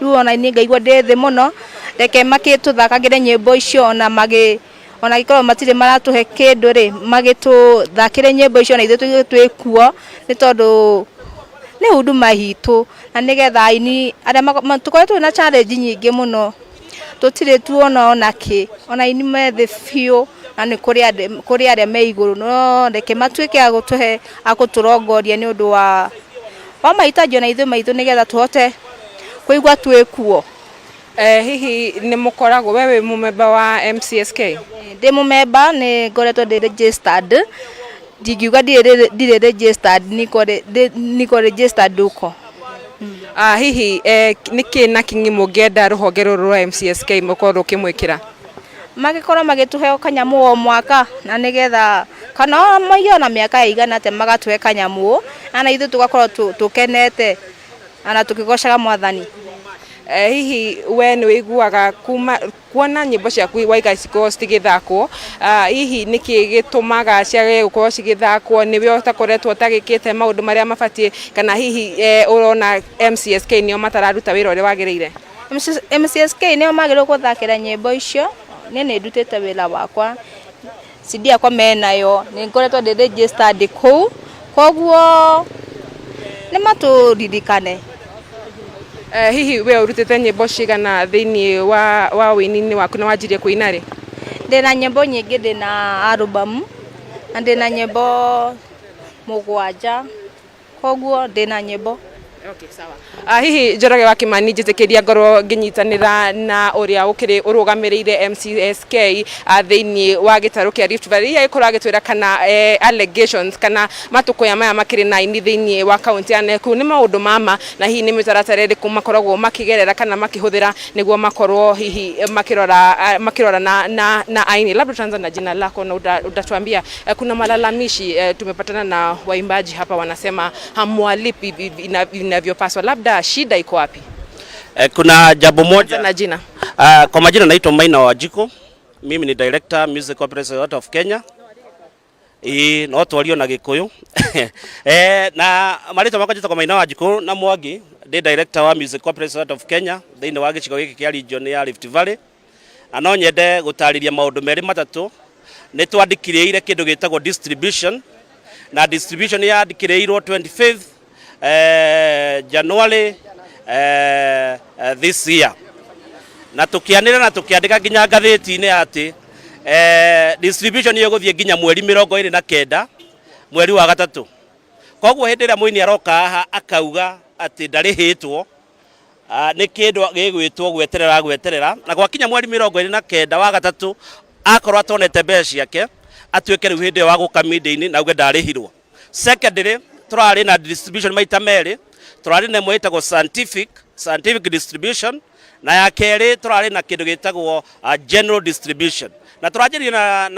K: rĩu ona niĩ ngaigua ndĩ thĩ mũno. Reke makĩtũthakagĩre nyĩmbo icio, ona magĩ ona gĩkorwo matirĩ maratũhe kĩndũ rĩ, magĩtũthakĩre nyĩmbo icio na ithuĩ tũigue twĩ kuo, nĩ tondũ nĩ huduma itũ, na nĩgetha aini arĩa tũkoretwo na challenge nyingĩ mũno, tũtirĩ tuona ona kĩ, ona aini me thĩ biũ, na nĩ kũrĩ arĩa me igũrũ, no reke matuĩke a gũtũhe a gũtũrongoria nĩ ũndũ wa mahitaji ona ithuĩ maitũ, nĩgetha tũhote kũigua twĩ kuo.
D: Hihi nĩ mũkoragwo we wĩ mũmemba wa MCSK?
K: Ndĩ mũmemba, nĩ ngoretwo ndĩ registered, ndingiuga ndirĩ registered, niko registered huko.
D: Hihi nĩkĩ na kĩng'i mũngĩenda rũhonge rũrũ rwa MCSK mũkorwo rũkĩmwĩkĩra?
K: Magĩkorwo magĩtũhe kanyamũ o mwaka, na nĩgetha kana maige ona mĩaka ĩigana atĩa magatũhe kanyamũ, na ithuĩ tũgakorwo tũkenete na tũkĩgocaga mwathani.
D: Hihi we nĩ wĩiguaga kuma kuona nyĩmbo ciaku waiga cikorwo citigĩthakwo, hihi nĩkĩ gĩtũmaga ciage gũkorwo cigĩthakwo? Nĩwe ũtakoretwo ũtagĩkĩte maũndũ marĩa mabatiĩ, kana hihi ũrona MCSK nĩo matararuta wĩra ũrĩa wagĩrĩire?
K: MCSK nĩo magĩrĩirwo gũthakĩra nyĩmbo icio. Niĩ nĩ ndutĩte wĩra wakwa, CD yakwa menayo, nĩ ngoretwo ndĩ registered kũu, koguo nĩ matũririkane.
D: Hihi we ũrutĩte nyĩmbo cigana thĩinĩ wa wĩini-inĩ waku, na wanjirie kũina rĩ?
K: Ndĩna nyĩmbo nyingĩ, ndĩna album na ndĩna nyĩmbo 7, koguo ndĩna nyĩmbo.
D: Okay, sawa. Hihi Njoroge wa Kimani, njĩtĩkĩria ngorwo ngĩnyitanĩra na ũrĩa ũkĩrĩ ũrũgamĩrĩire MCSK thĩinĩ wa gĩtarũ kĩa Rift Valley, hihi agĩkorwo agĩtwĩra kana allegations kana matũkũya maya makĩrĩ na aini thĩinĩ wa kaunti ya Nakuru nĩ maũndũ mama, na hihi nĩ mĩtaratara ĩrĩkũ makoragwo makĩgerera kana makĩhũthĩra nĩguo makorwo hihi makĩrora na aini. Labda tutaanza na jina lako na utatuambia kuna malalamishi, tumepatana na waimbaji hapa wanasema hamwalipi inavyopaswa, labda shida iko wapi?
L: Kuna jambo moja
D: na jina.
C: Kwa majina naitwa Maina Wanjiku. Mimi ni director Music Copyright Society of Kenya. Ĩĩ no twario na Gĩkũyũ. Na marĩtwa makwa njĩtagwo Maina Wanjikũ na Mwangi, ndĩ director wa Music Copyright Society of Kenya thĩinĩ wa gĩcigo gĩkĩ kĩa region ya Rift Valley. Na no nyende gũtarĩria maũndũ merĩ matatũ. Nĩ twandĩkirĩire kĩndũ gĩtagwo distribution, na distribution yandĩkĩrĩirwo 25th January this year, na tukianĩrĩra na tukiandĩka nginya ngathĩti-inĩ atĩ distribution ĩgũthiĩ nginya mweri 29 mweri wa gatatũ. Koguo hĩndĩ ĩrĩa mũini aroka haha akauga atĩ ndarĩhĩtwo, nĩ kĩndũ gĩgwĩtwo gweterera gweterera, na gwakinya mweri 29 wa gatatũ akorwo atonete mbeca ciake, atuĩke rĩu hĩndĩ ĩyo wa gũka media-inĩ na auge ndarĩhirwo. Secondly, tũrarĩ na distribution maita merĩ. Tũrarĩ na ĩmwe ĩtagwo scientific distribution, na ya kerĩ tũrarĩ na kĩndũ gĩtagwo general distribution. Na tũranjĩrĩria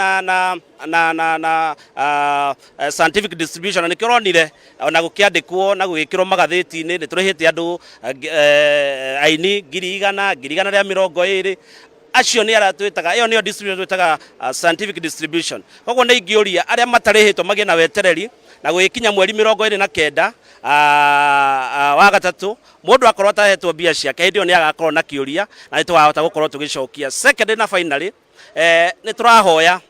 C: na scientific distribution, na nĩkĩo ũronire ona gũkĩandĩkwo na gũgĩkĩrwo magathĩti-inĩ nĩ tũrĩhĩte andũ aini 100,000, 120,000. Acio nĩ arĩa twĩtaga, ĩyo nĩyo distribution twĩtaga scientific distribution. Koguo nĩ ingĩũria arĩa matarĩhĩtwo magĩe na wetereri, na gũgĩkinya mweri 29 wa gatatũ, mũndũ akorwo atahetwo mbia ciake, hĩndĩ ĩyo nĩ agakorwo na kĩũria na nĩ tũkahota gũkorwo tũgĩcokia. Second na finally, nĩ tũrahoya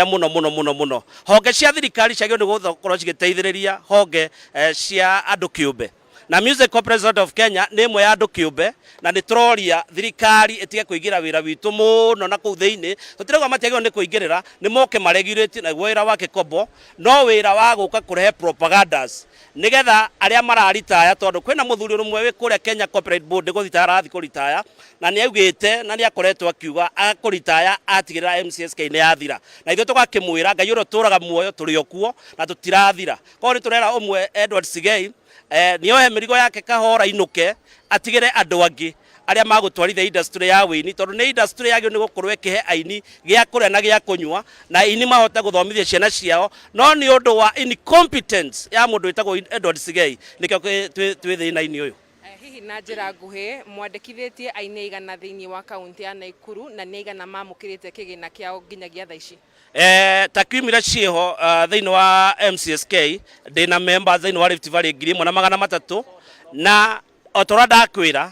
C: mũno mũno mũno mũno honge cia thirikari ciagĩrĩirwo nĩ gũkorwo cigĩteithĩrĩria honge cia andũ kĩũmbe, na Music Copyright Society of Kenya nĩ ĩmwe ya andũ kĩũmbe, na nĩ tũroria thirikari ĩtige kũingĩra wĩra witũ mũno na kũu thĩinĩ. Tũtirauga matiagĩrĩirwo nĩ kũingĩrĩra, nĩ moke maregulate naguo wĩra wa gĩkombo, no wĩra wa gũka kũrehe propagandas nĩgetha arĩa mararitaya, tondũ kwĩna mũthuri ũmwe wĩ kũrĩa Kenya Copyright Board gũritaya arathiĩ kũritaya, na nĩ augĩte na nĩ akoretwo akiuga akũritaya atigĩrĩra MCSK nĩ yathira, na ithuĩ tũgakĩmwĩra Ngai ũrĩa ũtũraga muoyo tũrĩ o kuo na tũtirathira. Koguo nĩ tũrera ũmwe Edward Sigei nĩohe mĩrigo yake kahora inũke, atigĩre andũ angĩ arĩa magũtwarithia industry ya wĩini, tondũ nĩ industry yagĩrĩirwo nĩ gũkorwo ĩkĩhe aini gĩa kũrĩa na gĩa kũnyua, na aini mahote gũthomithia ciana ciao, no nĩ ũndũ wa incompetence ya mũndũ wĩtagwo Edward Sigei nĩkĩo twĩ thĩna-inĩ ũyũ.
D: Hihi na njĩra nguhĩ, mwandĩkithĩtie aini aigana thĩinĩ wa kaunti ya Naikuru, na nĩ aigana mamũkĩrĩte kĩgĩna kĩao nginyagia thaa ici?
C: Takiumira ciĩho thĩinĩ wa MCSK ndĩna members thĩinĩ wa Rift Valley 1300, na o ta ũrĩa ndakwĩra,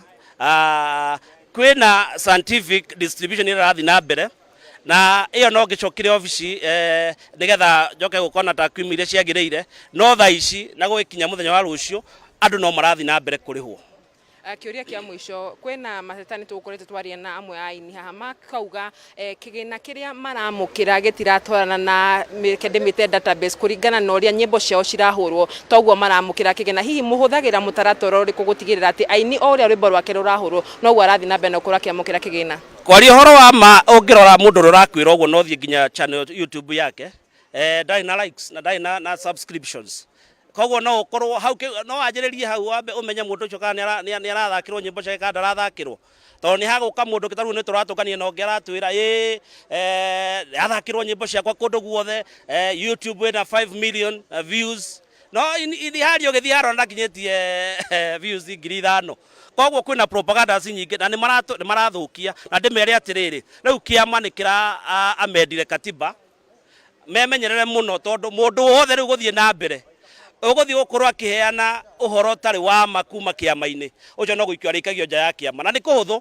C: kwĩna scientific distribution ĩrĩa ĩrathiĩ na mbere, na ĩyo no ngĩcokire obici nĩgetha njoke gũkona takwimu iria ciagĩrĩire, no thaa ici na gũgĩkinya mũthenya wa rũciũ andũ no marathiĩ na mbere kũrĩhwo.
D: Kĩũria kĩa mũico, kwĩna mateta nĩ tũgũkoretwo twaria na amwe a aini haha makauga kĩgĩna kĩrĩa maramũkĩra gĩtiratwarana na reke ndĩmĩte database, kũringana na ũrĩa nyĩmbo ciao cirahũrwo toguo maramũkĩra kĩgĩna. Hihi mũhũthagĩra mũtaratara ũrĩkũ gũtigĩrĩra atĩ aini o ũrĩa rwĩmbo rwake rũrahũrwo noguo arathiĩ na mbere na gũkorwo akĩamũkĩra kĩgĩna?
C: Kwaria ũhoro wa ma, ũngĩrora mũndũ ũrĩa ũrakwĩra ũguo, no ũthiĩ nginya channel YouTube yake, ndarĩ na likes na ndarĩ na subscriptions. Koguo no ũkorwo hau no wanjĩrĩrie hau wambe ũmenye mũndũ ũcio kana nĩ arathakĩrwo nyĩmbo ciake kana ndarathakĩrwo, tondũ nĩ hagũka mũndũ ũngĩ. Ta rĩu nĩ tũratũngania na ũngĩ aratwĩra ĩ athakĩrwo nyĩmbo ciakwa kũndũ guothe, YouTube ĩna 5 million views, no ithi haria ũgĩthiĩ harora ndakinyĩtie views 5,000. Koguo kwĩna propaganda nyingĩ na nĩ marathũkia, na ndĩmere atĩrĩrĩ, rĩu kĩama nĩ kĩra amendire katiba, memenyerere mũno, tondũ mũndũ wothe rĩu gũthiĩ na mbere ũgũthiĩ gũkorwo akĩheana ũhoro ũtarĩ wa ma kuma kĩama-inĩ ũcio, no gũikio arĩikagio nja ya kĩama, na nĩ kũhũthũ.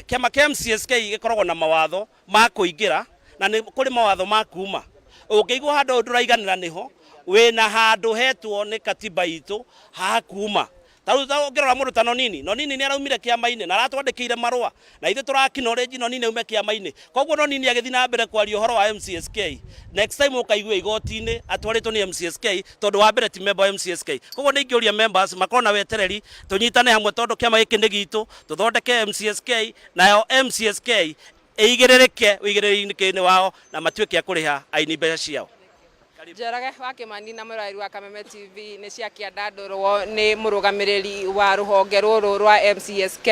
C: Kĩama kĩa MCSK gĩkoragwo na mawatho ma kũingĩra na nĩ kũrĩ mawatho ma kuma. Ũngĩigua handũ ndũraiganĩra, nĩho wĩna handũ hetwo nĩ katiba itũ ha kuma. Ta rĩu ũngĩrora mũndũ ta Nonini, Nonini nĩ araumire kĩama-inĩ na aratwandĩkĩire marũa, na ithuĩ tũra-acknowledge Nonini aume kĩama-inĩ. Koguo Nonini agĩthiĩ na mbere kwaria ũhoro wa MCSK, next time ũkaigua igoti-inĩ atwarĩtwo nĩ MCSK, tondũ wa mbere ti member wa MCSK. Koguo nĩ ingĩũria members makorwo na wetereri, tũnyitane hamwe, tondũ kĩama gĩkĩ nĩ gitũ, tũthondeke MCSK, nayo MCSK ĩigĩrĩrĩke ũigĩrĩrĩki-inĩ wao na matuĩke a kũrĩha aini mbeca ciao.
D: Njoroge wa Kimani na mwĩroreri wa Kameme TV nĩ ciakĩandandũrwo nĩ mũrũgamĩrĩri wa rũhonge rũrũ rwa MCSK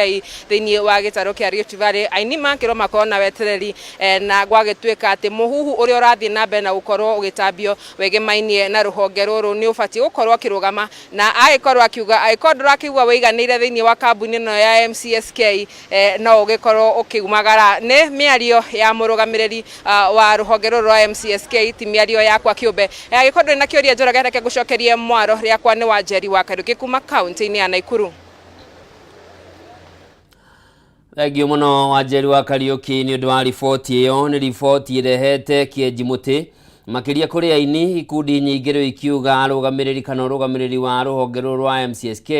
D: thĩinĩ wa gĩtarũ kĩa Rift Valley. Aini makĩrwo makorwo na wetereri na gwagĩtuĩka atĩ mũhuhu ũrĩa ũrathiĩ na mbere na gũkorwo ũgĩtambio wĩgĩmainie na rũhonge rũrũ nĩ ũbatiĩ gũkorwo ũkĩrũgama, na agĩkorwo akiuga angĩkorwo ndũrakĩigua wĩiganĩire thĩinĩ wa kambuni ĩno ya MCSK, no ũgĩkorwo ũkiumagara. Nĩ mĩario ya mũrũgamĩrĩri wa rũhonge rũrũ rwa MCSK, ti mĩario yakwa kĩũmbe. Angĩkorwo ndũrĩ na kĩũria, Njoroge, reke ngũcokerie mwaro. Rĩakwa nĩ Wanjeri wa Kariũki kuma kaunti-inĩ ya Naikuru.
A: Thengio mũno, Wanjeri wa Kariũki, nĩ ũndũ wa riboti ĩyo. Nĩ riboti ĩrehete kĩenji mũtĩ makĩria kũrĩ aini. Ikundi nyingĩ rĩu ikiuga arũgamĩrĩri kana ũrũgamĩrĩri wa rũhonge rũrũ rwa MCSK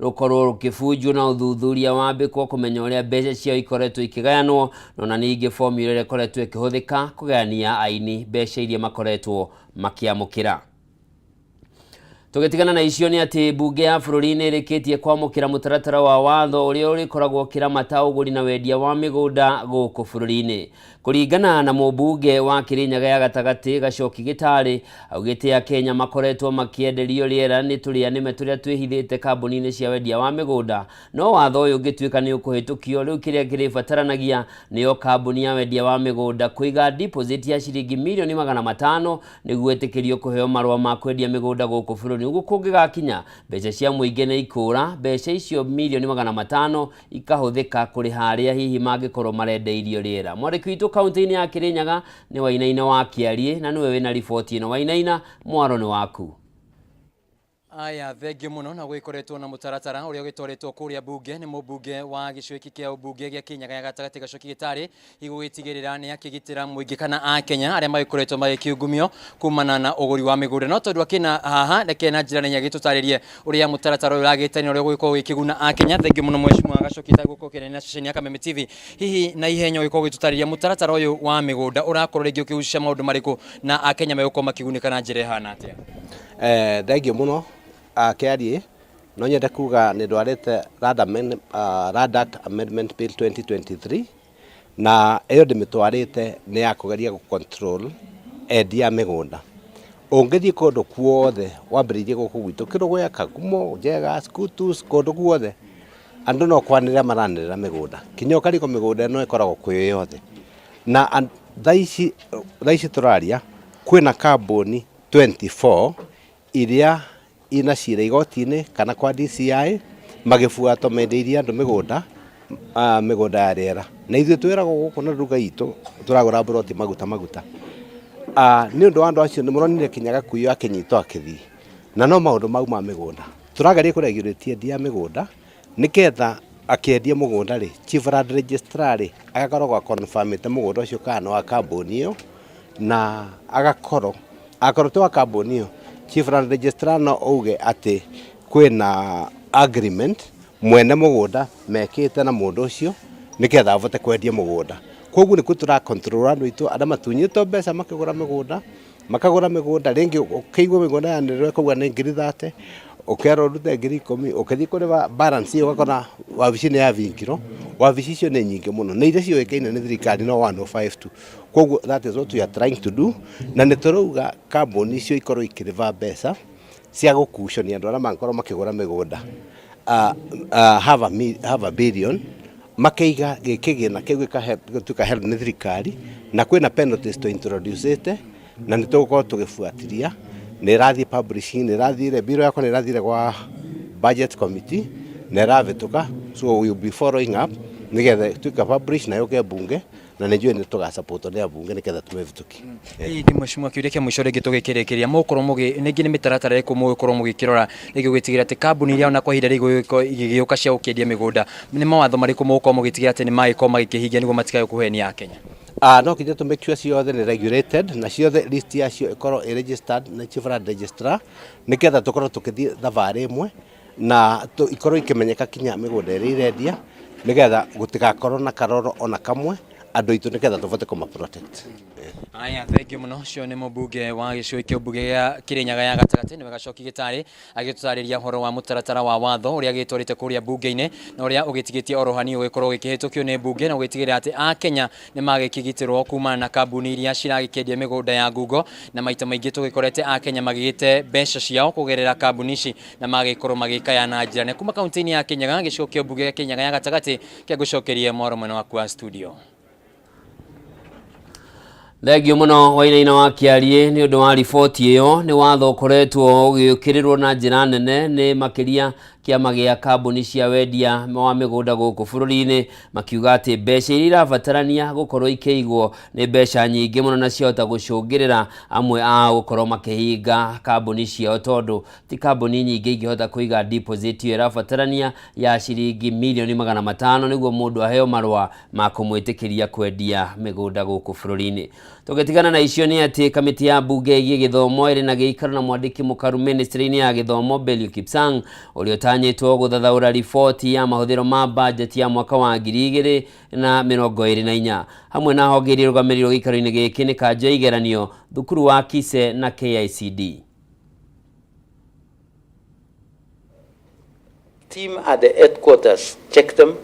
A: rũkorwo rũkĩbunjwo na ũthuthuria wambĩkwo kũmenya ũrĩa mbeca ciao ikoretwo ikĩgayanwo, na ona ningĩ formula ĩrĩa ĩkoretwo ĩkĩhũthĩka kũgayania aini mbeca iria makoretwo makĩamũkĩra. Tũgĩtigana na icio nĩ atĩ mbunge ya bũrũri nĩ ĩrĩkĩtie kwamũkĩra mũtaratara wa watho ũrĩa ũrĩkoragwo ũkĩramata ũgũri na wendia wa mĩgũnda gũkũ bũrũri-inĩ. Kũringana na mũmbunge wa Kĩrĩnyaga ya gatagatĩ, Gacoki Gĩtarĩ, augĩte Akenya makoretwo makĩenderio rĩera nĩ tũrĩa nĩme tũrĩa twĩhithĩte kambuni-inĩ cia wendia wa mĩgũnda, no watho ũyũ ũngĩtuĩka nĩ ũkũhĩtũkio, rĩu kĩrĩa kĩrĩbataranagia nĩyo kambuni ya wendia wa mĩgũnda kũiga deposit ya ciringi mirioni 500 nĩguo ĩtĩkĩrio kũheo marũa ma kwendia mĩgũnda gũkũ bũrũri. Ũguo kũngĩgakinya, mbeca cia mũingĩ nĩ ikũra, mbeca icio mirioni 500 ikahũthĩka kũrĩha arĩa hihi mangĩkorwo marendeirio rĩera. Mwandĩki witũ kaunti-inĩ ya Kĩrĩnyaga nĩ Wainaina wa Kĩariĩ, na nĩwe wĩna riboti ĩno. Wainaina, mwaro nĩ waku.
L: Aya, thengio mũno. Na gwĩkoretwo na mũtaratara ũrĩa ũgĩtwarĩtwo kũrĩa mbunge nĩ mũmbunge wa gĩcigo gĩkĩ kĩa ũmbunge gĩa Kĩrĩnyaga ya gatagatĩ, Gacoki Gĩtarĩ, igũgĩtigĩrĩra nĩ akĩgitĩra mũingĩ kana Akenya arĩa magĩkoretwo magĩkĩungumio kumana na ũgũri wa mĩgũnda. No tondũ akĩna haha, reke na njĩra nene agĩtũtarĩrie ũrĩa mũtaratara ũyũ ũragĩtanio, ũrĩa ũgũgĩkorwo ũgĩkĩguna Akenya. Thengio mũno, mheshimiwa Gacoki Gĩtarĩ, gũkorwo ũkĩaranĩria na ceceni ya Kameme TV. Hihi na ihenya ũgĩkorwo ũgĩtũtarĩria mũtaratara ũyũ wa mĩgũnda ũrakorwo rĩngĩ ũkĩhucia maũndũ marĩkũ, na Akenya megũkorwo makĩgunĩka na njĩra ĩhana atĩa?
M: Thengio mũno, Kĩariĩ. No nyende kuga nĩ ndwarĩte Land Act Amendment Bill 2023, na ĩyo ndĩmĩtwarĩte nĩ ya kũgeria gũ control endia a mĩgũnda. Ũngĩthiĩ kũndũ kuothe, wambĩrĩirie gũkũ gwitũ Kĩrũgũya, Kagumo, Njenga, Skutus, kũndũ guothe andũ no kwanĩrĩra maranĩrĩra mĩgũnda, kinya ũkarigwo mĩgũnda ĩno ĩkoragwo kwĩ yothe. Na thaa ici tũraria kwĩna kambuni 24 iria ina cira igoti-inĩ kana kwa DCI magĩbuatwo mendeirie andũ mĩgũnda ya rĩera. Na ithuĩ twĩragwo gũkũ na ruga itũ tũragũra mburoti maguta maguta. Nĩ ũndũ wa andũ acio nĩ mũronire kinya Gakuyo akĩnyitwo akĩthiĩ, na no maũndũ mau ma mĩgũnda tũrageria kũregulate endia a mĩgũnda, nĩgetha akĩendia mũgũnda rĩ, chief land registrar rĩ, agakoragwo aconfirmĩte mũgũnda ũcio kana nĩ wa kambuni ĩyo, na agakorwo akorwo ti wa kambuni ĩyo, chief land registrar no auge atĩ kwĩna agreement mwene mũgũnda mekĩte na mũndũ ũcio nĩgetha avote kwendia mũgũnda. Koguo nĩkuo tũra control andũ aitũ arĩa matunyĩtwo mbeca makĩgũra mĩgũnda, makagũra mĩgũnda rĩngĩ ũkĩigua mĩgũnda yanĩrĩrwo ĩkauga nĩ ngiri 30, ũkerwo ũrute 10,000, ũkĩthiĩ kũrĩha balance ĩyo ũgakora wabici nĩ yabingirwo. Wabici icio nĩ nyingĩ mũno na iria ciũĩkaine nĩ thirikari no 105 tu. Koguo that is what we are trying to do, na nĩ tũrauga kambuni icio ikorwo ikĩrĩba mbeca cia gũkuconia andũ arĩa mangĩkorwo makĩgũra mĩgũnda half a billion, makaiga gĩkĩgĩna kĩu gĩgatuĩka held nĩ thirikari, na kwĩna penalties tũ introduce na nĩ tũgũkorwo tũgĩbuatĩria. Nĩ ĩrathiĩ publishing, nĩ ĩrathire bill yakwa, nĩ ĩrathire gwa budget committee na ĩravĩtũka, so we will be following up nĩgetha ĩtuĩke publish na yũke bunge, na nĩ njũĩ nĩ tũgasupport nĩ abunge nĩgetha tũmĩhĩtũkie.
L: Ĩĩ, mheshimiwa, kĩũria kĩa mũico rĩngĩ tũgĩkĩrĩkĩria, mũgũkorwo mũgĩ rĩngĩ nĩ mĩtaratara ĩrĩkũ mũgũkorwo mũgĩkĩrora rĩngĩ gũgĩtigĩrĩra atĩ kambuni iria ona kwa ihinda rĩu igũgĩkorwo igĩgĩũka cia gũkĩendia mĩgũnda, nĩ mawatho marĩkũ mũgũkorwo mũgĩtigĩrĩra atĩ nĩ magĩkorwo magĩkĩhingia nĩguo matikae kũhenia Akenya?
M: No kinya tũ make sure ciothe nĩ regulated na ciothe list yacio ĩkorwo ĩ registered na chief land registrar, nĩgetha tũkorwo tũkĩthiĩ thabarĩ ĩmwe na ikorwo ikĩmenyeka kinya mĩgũnda ĩrĩa irendia, nĩgetha gũtigakorwo na karoro ona kamwe. Andũ aitũ nĩgetha tũbote kũma protect.
L: Aya, thengiũ mũno. Ũcio nĩ mũmbunge wa gĩcigo kĩa mbunge gĩa Kĩrĩnyaga ya gatagatĩ, nĩwe Gacoki Gĩtarĩ, agĩtũtarĩria ũhoro wa mũtaratara wa watho ũrĩa agĩtwarĩte kũrĩa mbunge-inĩ na ũrĩa ũgĩtigĩtie oro hanini ũgĩkorwo ũgĩkĩhĩtũkio nĩ mbunge na ũgĩtigĩrĩra atĩ Akenya nĩ magĩkĩgitĩrwo kumana na kambuni iria ciragĩkĩendia mĩgũnda ya ngungo, na maita maingĩ tũgĩkorete Akenya magĩgĩte mbeca ciao kũgerera kambuni ici na magĩkorwo magĩkaya na njĩra nene. Kuma kaunti-inĩ ya Kĩnyaga, gĩcigo kĩa mbunge gĩa Kĩrĩnyaga ya gatagatĩ, kĩa ngũcokerie mwaro mwena waku wa studio.
A: Thengio mũno Wainaina wa Kĩariĩ nĩ ũndũ wa riboti ĩyo. Nĩ watho ũkoretwo ũgĩũkĩrĩrwo na njĩra nene nĩ makĩria kĩama gĩa kambuni cia wendia wa mĩgũnda gũkũ bũrũri-inĩ, makiuga atĩ mbeca iria irabatarania gũkorwo ikĩigwo nĩ mbeca nyingĩ mũno na ciahota gũcũngĩrĩra amwe ao gũkorwo makĩhinga kambuni ciao, tondũ ti kambuni nyingĩ ingĩhota kũiga deposit ĩyo ĩrabatarania ya ciringi mirioni 500 nĩguo mũndũ aheo marũa ma kũmwĩtĩkĩria kwendia mĩgũnda gũkũ bũrũri-inĩ. Tũgĩtigana na icio nĩ atĩ kamĩtĩ ya mbunge ĩgiĩ gĩthomo ĩrĩ na gĩikaro na mwandĩki mũkaru ministry-inĩ ya gĩthomo Belio Kipsang, ũrĩa ũtanyĩtwo gũthathaũra riboti ya mahũthĩro ma bajeti ya mwaka wa 2024, hamwe na honge iria irũgamĩrĩirwo gĩikaro-inĩ gĩkĩ nĩ kanjũ ya igeranio, thukuru wa KISE na KICD.
N: Team at the headquarters check them,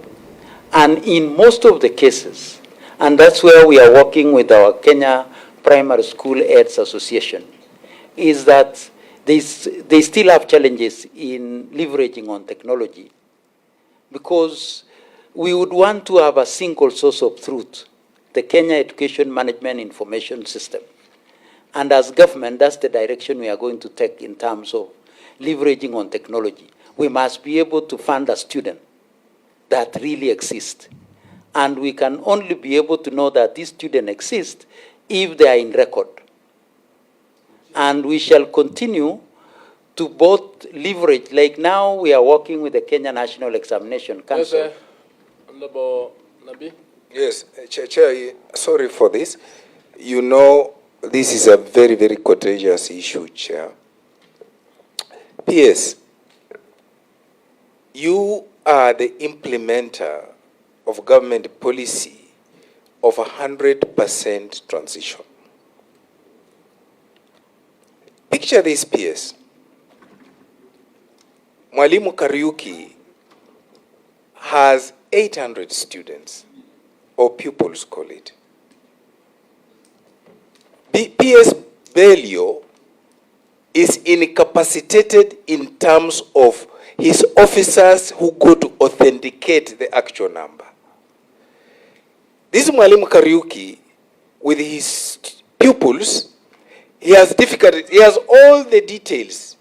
N: and in most of the cases, and that's where we are working with our Kenya Primary School Heads Association, is that they still have challenges in leveraging on technology, because we would want to have a single source of truth, the Kenya Education Management Information System. And as government, that's the direction we are going to take in terms of leveraging on technology. We must be able to fund a student that really exists. And we can only be able to know that this student exists if they are in record. And we shall continue to both leverage, like now we are working with the Kenya National Examination Council.
O: Yes, Honorable Nabi.
P: Yes, Chair, sorry for this. This is a very, very contentious issue, Chair. P.S. You are the implementer of government policy of 100% transition. Picture this, PS. Mwalimu Kariuki has 800 students, or pupils call it. PS Belio is incapacitated in terms of his officers who go to authenticate the actual number. This Mwalimu Kariuki, with his pupils, he has difficulty, he has all the details,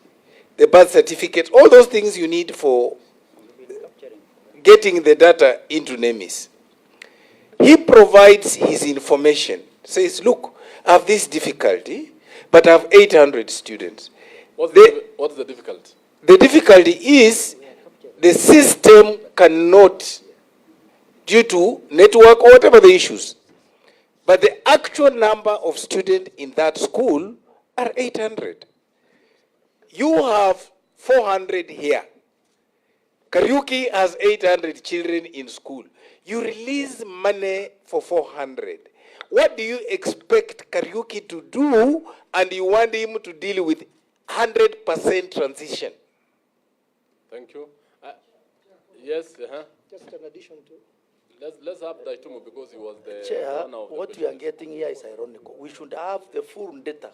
P: the birth certificate, all those things you need for getting the data into NEMIS. He provides his information, says, look, I have this difficulty, but I have 800 students.
O: What's the difficulty?
P: The difficulty is the system cannot, due to network or whatever the issues, but the actual number of students in that school are 800. You have 400 here. Kariuki has 800 children in school. You release money for 400. What do you expect Kariuki to do, and you want him to deal with 100% transition?
O: Thank you. Yes, uh-huh.
Q: Just an addition to.
O: Let's have Daitumu because he was the
Q: Chair,
O: runner of the
Q: what we are
O: question.
Q: Getting here is ironical. We should have the full data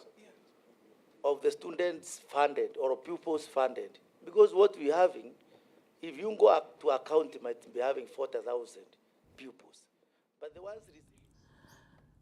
Q: of the students funded or pupils funded. Because what we're having, if you go up to account, you might be having 40,000 pupils. But the ones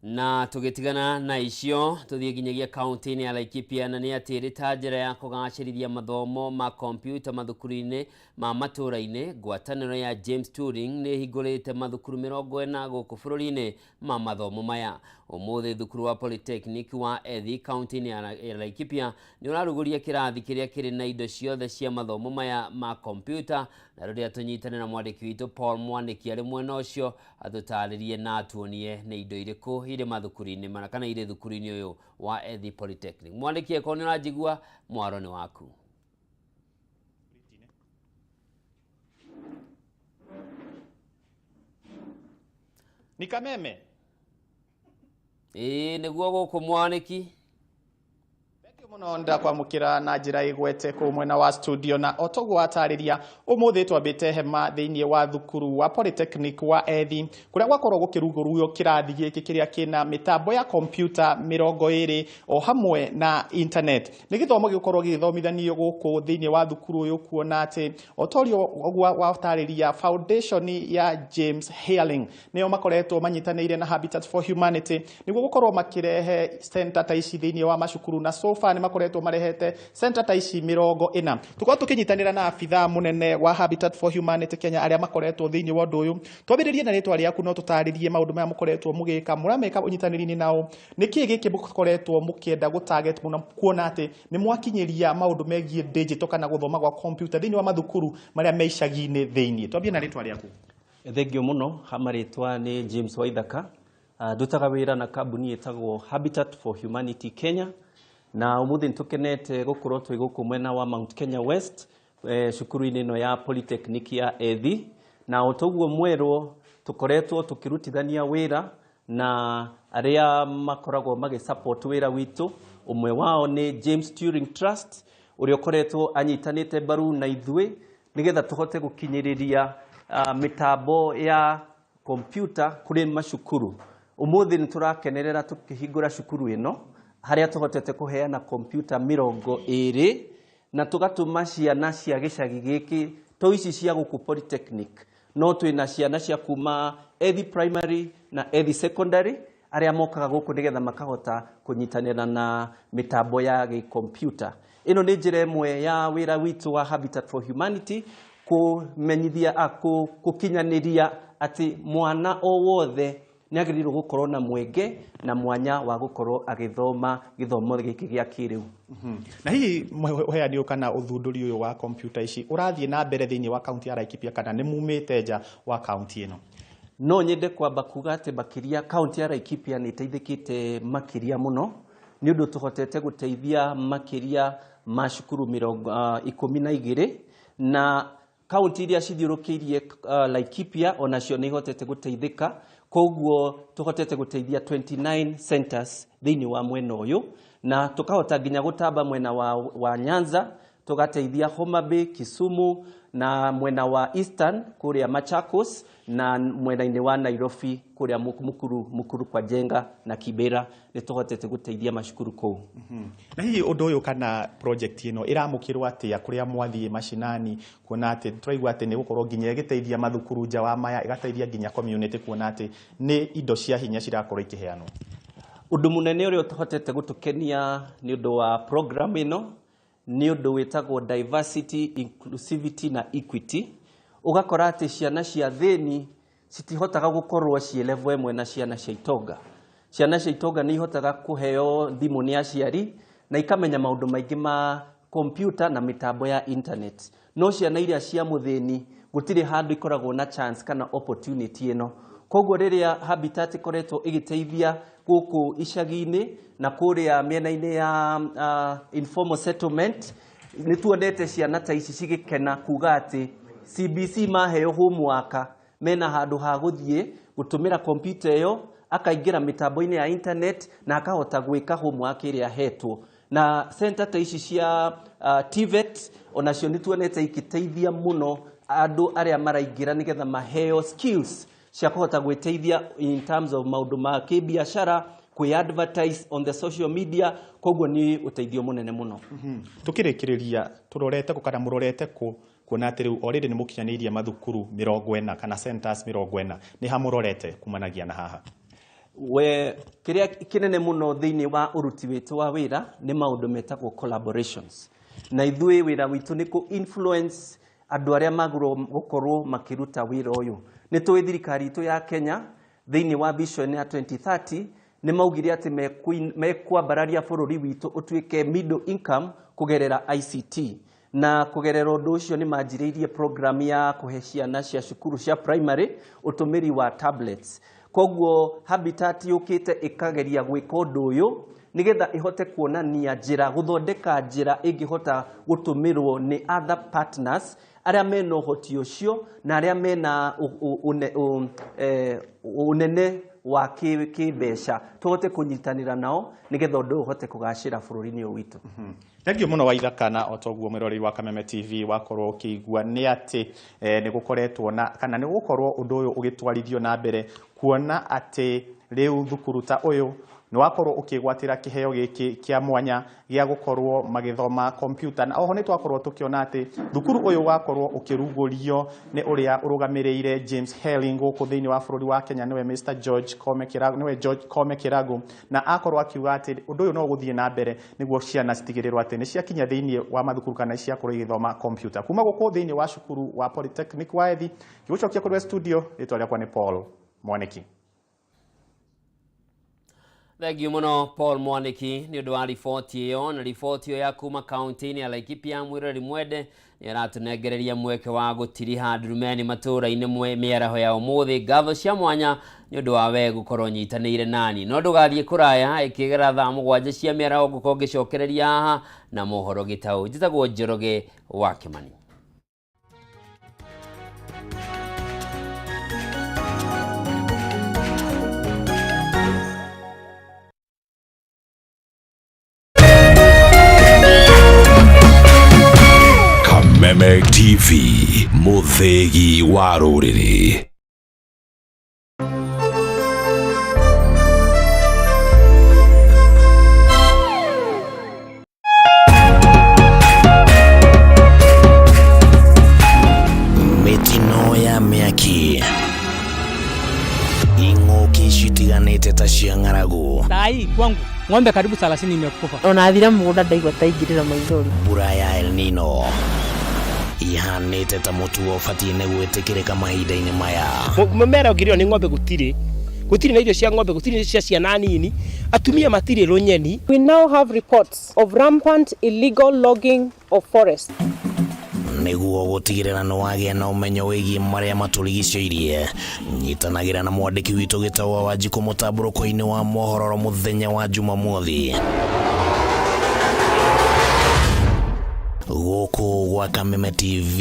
A: Na tũgĩtigana na icio, tũthiĩ nginyagia kaunti-inĩ ya Laikipia, na nĩ atĩ ĩrĩ ta njĩra ya kũgacĩrithia mathomo ma kompiuta mathukuru-inĩ ma matũũra-inĩ, ngwatanĩro ya James Turing nĩ ĩhingũrĩte mathukuru 40 gũkũ bũrũri-inĩ ma mathomo maya. Ũmũthĩ thukuru wa Polytechnic wa Ethi kaunti-inĩ ya Laikipia nĩ ũrarugũria kĩrathi kĩrĩa kĩrĩ na indo ciothe cia mathomo maya ma kompiuta, na rĩrĩa tũnyitane na mwandĩki witũ Paul Mwanĩki arĩ mwena ũcio atũtarĩrie na atuonie nĩ indo irĩkũ irĩ mathukuru-inĩ mana kana irĩ thukuru-inĩ ũyũ wa Ethi Polytechnic. Mwandĩki, akorwo nĩ ũranjigua, mwaro nĩ waku.
R: Ni Kameme.
A: Ĩĩ nĩguo gũkũ mwanĩki.
R: Muno ndakwamukira na njira igwete kuu mwena wa studio na otoguo watarĩria ũmũthĩ twambĩte hema thĩinĩ wa thukuru wa Polytechnic wa Ethi kũrĩa gwakorwo gũkĩrugũrio kĩrathi gĩkĩ kĩrĩa kĩna mĩtambo ya kompyuta 20 o hamwe na internet. Nĩ gĩthomo gĩgũkorwo gĩgĩthomithanio gũkũ thĩinĩ wa thukuru ũyũ kuona atĩ otorio ũguo watarĩria foundation ya James Healing nĩo makoretwo manyitanĩire na Habitat for Humanity nĩguo gũkorwo makĩrehe center ta ici thĩinĩ wa macukuru na so far makoretwo marehete center ta ici 40. Tukorwo tukinyitanĩra na abithaa mũnene wa Habitat for Humanity Kenya arĩa makoretwo thĩinĩ wa ũndũ ũyũ. Twambĩrĩrie na rĩtwa rĩaku no tũtarĩrie maũndũ maya mũkoretwo mũgĩka, mũrameka ũnyitanĩri-inĩ nao, nĩkĩĩ gĩkĩ mũkoretwo mũkĩenda gũ target mũno kuona atĩ nĩ mwakinyĩria maũndũ megiĩ digital kana gũthoma gwa computer thĩinĩ wa mathukuru marĩa me icagi-inĩ thĩinĩ. Twambie na rĩtwa rĩaku.
S: Thengio mũno, marĩtwa nĩ James Waithaka. Ndutaga wĩra na kambuni ĩtagwo Habitat for Humanity Kenya, na umuthi nitukenete gukorwo twi guku mwena wa Mount Kenya West cukuru-inĩ ĩno ya Polytechnic ya Ethi, na otoguo mwerwo tukoretwo tukirutithania wĩra na arĩa makoragwo magĩ support wĩra witũ. Ũmwe wao nĩ James Turing Trust ũrĩa ũkoretwo anyitanĩte mbaru na ithuĩ nĩgetha tũhote gũkinyĩrĩria mĩtambo ya kompyuta kũrĩ macukuru. Ũmũthĩ nĩtũrakenerera tũkĩhingũra cukuru ĩno harĩa tũhotete kũheana kompyuta 20 na tũgatũma ciana cia gĩcagi gĩkĩ to ici cia gũkũ Polytechnic, no twĩna ciana cia kuma Ethi Primary na Ethi Secondary arĩa mokaga gũkũ nĩgetha makahota kũnyitanĩra na mĩtambo ya gĩkompyuta. Ĩno nĩ njĩra ĩmwe ya wĩra witũ wa Habitat for Humanity kũmenyithia gũkinyanĩria atĩ mwana o wothe nĩ agĩrĩirwo gũkorwo na mwenge na mwanya wa gũkorwo agĩthoma gĩthomo gĩkĩ gĩa kĩrĩu.
R: Na hihi ũheani ũyũ kana ũthundũri ũyũ wa kompyuta ici ũrathiĩ na mbere thĩinĩ wa kaunti ya Laikipia kana nĩ mumĩte nja wa kaunti ĩno?
S: No nyende kwamba kuga atĩ makĩria kaunti ya Laikipia nĩ ĩteithĩkĩte makĩria mũno nĩ ũndũ tũhotete gũteithia makĩria ma cukuru 12 na kaunti iria cithiũrũkĩirie Laikipia onacio nĩ ihotete gũteithĩka, koguo tũhotete gũteithia 29 centers thĩinĩ wa mwena ũyũ na tũkahota nginya gũtamba mwena wa Nyanza, tũgateithia Homa Bay, Kisumu na mwena wa Eastern kũrĩa Machakos na mwena-inĩ wa Nairobi kũrĩa Mukuru kwa Jenga na Kibera nĩ tũhotete gũteithia macukuru kũu.
R: Na hihi ũndũ ũyũ kana project ĩno ĩramũkĩrwo atĩa kũrĩa mwathiĩ macinani kuona atĩ tũraigua atĩ nĩ gũkorwo nginya ĩgĩteithia mathukuru nja wa maya ĩgateithia nginya community kuona atĩ nĩ indo cia hinya cirakorwo ikĩheanwo?
S: Ũndũ mũnene ũrĩa ũtũhotete gũtũkenia nĩ ũndũ wa program ĩno nĩ ũndũ wĩtagwo diversity, inclusivity na equity. Ũgakora atĩ ciana cia thĩni citihotaga gũkorwo ciĩ level ĩmwe na ciana cia itonga. Ciana cia itonga nĩ ihotaga kũheo thimũ nĩ aciari na ikamenya maũndũ maingĩ ma kompyuta na mĩtambo ya internet. No ciana iria cia mũthĩni gũtirĩ handũ ikoragwo na chance kana opportunity ĩno. Koguo rĩrĩa Habitat ĩkoretwo ĩgĩteithia gũkũ icagi-inĩ na kũrĩa mĩena-inĩ ya informal settlement, nĩ tuonete ciana ta ici cigĩkena kuga atĩ CBC maheo homework mena handũ ha gũthiĩ gũtũmĩra kompyuta ĩyo, akaingĩra mĩtambo-inĩ ya internet na akahota gwĩka homework ĩrĩa ahetwo. Na center ta ici cia TVET onacio nĩ tuonete ikĩteithia mũno andũ arĩa maraingĩra nĩgetha maheo skills cia kũhota gwĩteithia in terms of maũndũ ma kĩbiacara, kwĩ advertise on the social media, koguo nĩ ũteithio mũnene mũno.
R: Tukĩrĩkĩrĩria tũrorete kũ kana mũrorete kũ kuona atĩ rĩu already nĩ mũkinyanĩirie mathukuru 40 kana centers 40, nĩ ha mũrorete kumanagia na haha?
S: We kĩrĩa kĩnene mũno thĩinĩ wa ũruti witũ wa wĩra nĩ maũndũ metagwo collaborations, na ithuĩ wĩra witũ nĩ kũ influence andũ arĩa magĩrĩirwo gũkorwo makĩruta wĩra ũyũ. Nĩ tũĩ thirikari itũ ya Kenya thĩinĩ wa vision ya 2030 nĩ maugire atĩ mekwambararia bũrũri witũ ũtuĩke middle income kũgerera ICT, na kũgerera ũndũ ũcio nĩ manjĩrĩirie program ya kũhe ciana cia cukuru cia primary ũtũmĩri wa tablets. Koguo Habitat yũkĩte ĩkageria gwĩka ũndũ ũyũ nĩgetha ĩhote kuonania njĩra, gũthondeka njĩra ĩngĩhota gũtũmĩrwo nĩ other partners arĩa mena ũhoti ũcio na arĩa mena ũnene wa kĩmbeca tũhote kũnyitanĩra nao nĩgetha ũndũ ũyũ ũhote kũgacĩra bũrũri-inĩ ũyũ witũ.
R: Thengiũ mũno Waithaka, na o toguo mwĩroreri wa Kameme TV wakorwo ũkĩigua nĩ atĩ nĩ gũkoretwo na kana nĩ gũkorwo ũndũ ũyũ ũgĩtwarithio na mbere, kuona atĩ rĩu thukuru ta ũyũ nĩ wakorwo ũkĩgwatĩra kĩheo gĩkĩ kĩa mwanya gĩa gũkorwo magĩthoma kompiuta. Na oho nĩ twakorwo tũkĩona atĩ thukuru ũyũ wakorwo ũkĩrugũrio nĩ ũrĩa ũrũgamĩrĩire James Helling gũkũ thĩinĩ wa bũrũri wa Kenya, nĩwe Mr George Kome Kĩragu, nĩwe George Kome Kĩragu, na akorwo akiuga atĩ ũndũ ũyũ no ũgũthiĩ na mbere nĩguo ciana citigĩrĩrwo atĩ nĩ ciakinya thĩinĩ wa mathukuru kana ciakorwo igĩthoma kompiuta. Kuma gũkũ thĩinĩ wa cukuru wa Polytechnic wa Ethi, ngĩgũcokia kũrĩ we studio, rĩtwa rĩakwa nĩ Paul Mwaniki.
A: Thengiũ mũno Paul Mwaniki nĩ ũndũ wa riboti ĩyo. Na riboti ĩyo ya kuma kaunti-inĩ ya Laikipia, mwĩroreri mwende nĩ aratũnengereria mweke wa gũtiriha ndurumeni matũũra-inĩ mĩaraho ya ũmũthĩ. Ngatho cia mwanya nĩ ũndũ wa we gũkorwo nyitanĩire nani, no ndũgathiĩ kũraya, ĩkĩgera thaa 7 cia mĩaraho ngũkorwo ngĩcokereria haha na mohoro gĩtaũ. Njĩtagwo Njoroge wa Kĩmani.
G: Kameme TV, mũthĩgi wa rũrĩrĩ.
T: Mĩtino ya mĩaki, ing'ũki citiganĩte ta cia ng'aragu,
U: Saa hii kwangu ng'ombe karibu 30 imekufa.
V: Ona thira mũgũnda ndaigua ta ingĩrĩra maithori.
T: Mbura ya El Nino ihanĩte ta mũtugo ũbatiĩ nĩ gwĩtĩkĩrĩka mahinda-inĩ maya.
W: Mũmera ũngĩrĩo nĩ ng'ombe gũtirĩ, gũtirĩ na irio cia ng'ombe, gũtirĩ cia ciana nini, atumia matirĩ rũnyeni.
D: We now have reports of rampant illegal logging of forests.
T: Nĩguo gũtigĩrĩra nĩ wagĩa na ũmenyo wĩgiĩ marĩa matũrigicĩirie, nyitanagĩra na mwandĩki witũ Gĩtaũ wa Wanjikũ mũtambũrũko-inĩ wa mohoro mũthenya wa Jumamothi gũkũ gwa Kameme TV.